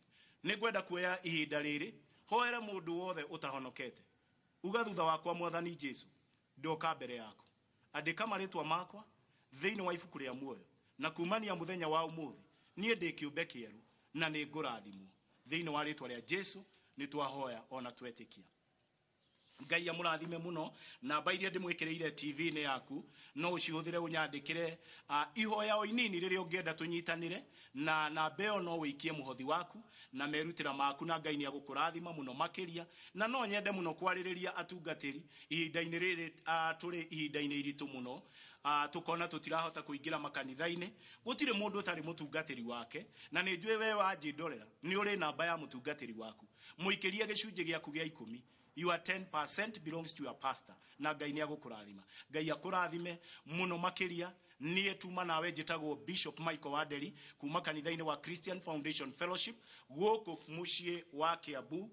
Nĩ ngwenda kuoya ihinda rĩrĩ hoere mũndũ wothe ũtahonokete. Uga thutha wakwa, Mwathani Jesu, ndoka mbere yaku, andĩka marĩtwa makwa thĩinĩ wa ibuku rĩa muoyo, na kumania mũthenya wa ũmũthĩ niĩ ndĩ kĩũmbe kĩerũ na nĩ ngũrathimwo thĩinĩ wa rĩtwa rĩa Jesu. Nĩ twahoya ona twetĩkia. Ngai amũrathime mũno. Namba iria ndĩmwĩkĩrĩire TV-inĩ yaku no ũcihũthĩre ũnyandĩkĩre ihoya o inini rĩrĩa ũngĩenda tũnyitanĩre, na namba ĩyo no ũikie mũhothi waku na merutĩra maku, na Ngai nĩ agũkũrathima mũno makĩria. Na no nyende mũno kwarĩrĩria atungatĩri ihinda-inĩ rĩrĩ, tũrĩ ihinda-inĩ iritũ mũno, tũkona tũtirahota kũingĩra makanitha-inĩ. Gũtirĩ mũndũ ũtarĩ mũtungatĩri wake, na nĩ njũĩ we wanjĩndorera nĩ ũrĩ namba ya mũtungatĩri waku. Mũikĩrie gĩcunjĩ gĩaku gĩa ikũmi. Your 10% belongs to your pastor, na Ngai nĩ agũkũrathima. Ngai akũrathime mũno makĩria. Niĩ tuma nawe njĩtagwo Bishop Michael Wanderi kuma kanitha-inĩ wa Christian Foundation Fellowship gũkũ mũciĩ wa Kiambu,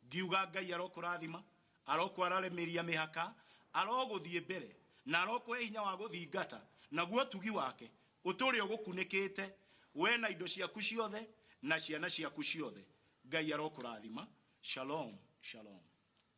ngiuga Ngai arokũrathima, arokwararĩmĩria mĩhaka, arogũthiĩ mbere na arokũhe hinya wa gũthingata, naguo tugi wake ũtũre ũgũkunĩkĩte we na indo ciaku ciothe na ciana ciaku ciothe. Ngai arokũrathima. Shalom, shalom.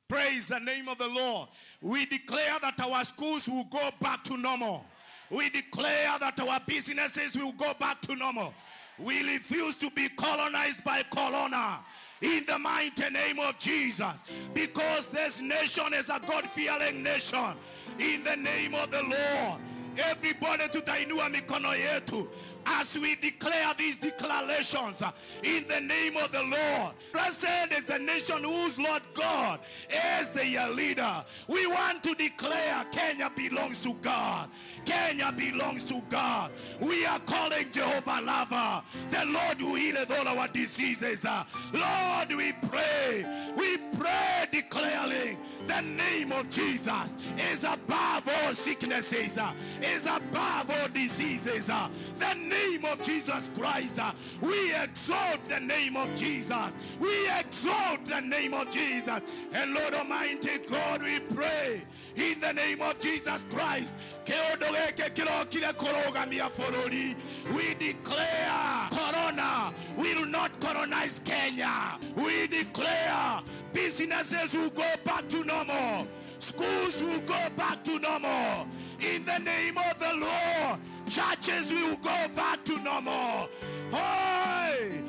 Praise the name of the Lord. We declare that our schools will go back to normal. We declare that our businesses will go back to normal. We refuse to be colonized by corona, in the mighty name of Jesus, because this nation is a God-fearing nation. In the name of the Lord. Everybody tutainua mikono yetu as we declare these declarations in the name of the Lord. Blessed is the nation whose Lord God is their leader. We want to declare Kenya belongs to God. Kenya belongs to God. We are calling Jehovah Rapha, the Lord who healeth all our diseases. Lord, we pray. We pray declaring the name of Jesus is above all sicknesses, is above all diseases. The name of Jesus Christ. We exalt the name of Jesus. We exalt the name of Jesus. And Lord Almighty God, we pray in the name of Jesus Christ. Kĩũndũ gĩkĩ kĩrokire kũrũgamia bũrũri. We declare corona will not colonize Kenya. We declare businesses will go back to normal. Schools will go back to normal. In the name of the Lord, churches will go back to normal. Hey,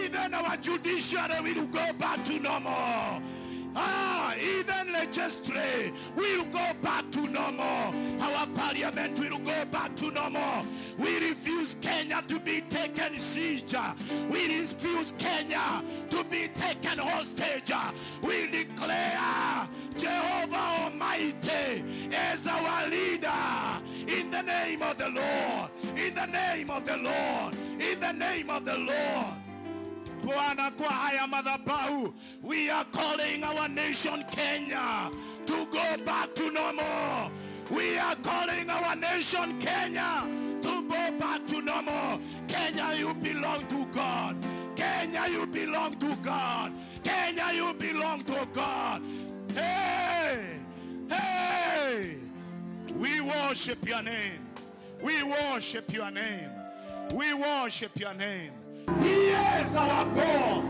even our judiciary will go back to normal. Even legislature will go back to normal. Our parliament will go back to normal. We refuse Kenya to be taken siege. We refuse Kenya to be taken hostage. We declare Jehovah Almighty is our leader. In the name of the Lord. In the name of the Lord. In the name of the Lord. Bwana, kwa haya madhabahu, we are calling our nation Kenya to go back to normal. We are calling our nation Kenya to go back to normal. Kenya you belong to God. Kenya, you belong to God. Kenya, you belong to God. Hey, hey, we worship your name. We worship your name. We worship your name. He is our God.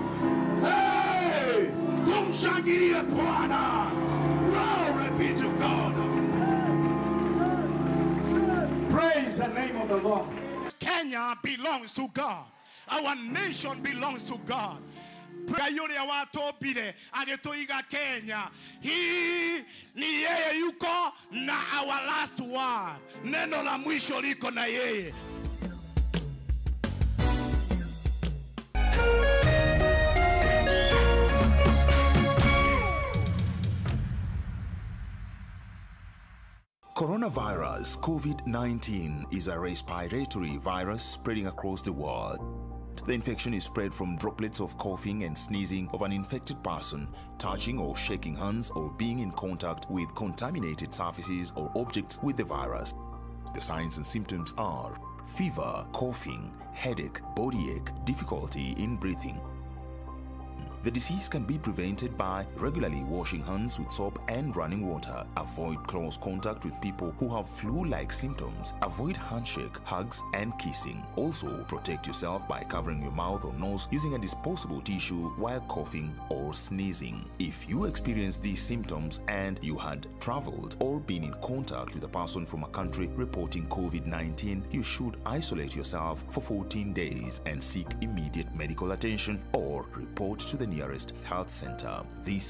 Hey, tumshangilie Bwana. Glory be to God. Praise the name of the Lord. Kenya belongs to God. Our nation belongs to God. Ngai ũrĩa watũmbire agĩtũiga Kenya. Hii ni yeye yuko na our last word. Neno la mwisho liko na yeye. Coronavirus COVID-19 is a respiratory virus spreading across the world. The infection is spread from droplets of coughing and sneezing of an infected person, touching or shaking hands, or being in contact with contaminated surfaces or objects with the virus. The signs and symptoms are fever, coughing, headache, body ache, difficulty in breathing. The disease can be prevented by regularly washing hands with soap and running water. Avoid close contact with people who have flu like symptoms. Avoid handshake, hugs, and kissing. Also, protect yourself by covering your mouth or nose using a disposable tissue while coughing or sneezing. If you experience these symptoms and you had traveled or been in contact with a person from a country reporting COVID 19, you should isolate yourself for 14 days and seek immediate medical attention or report to the nearest health center. This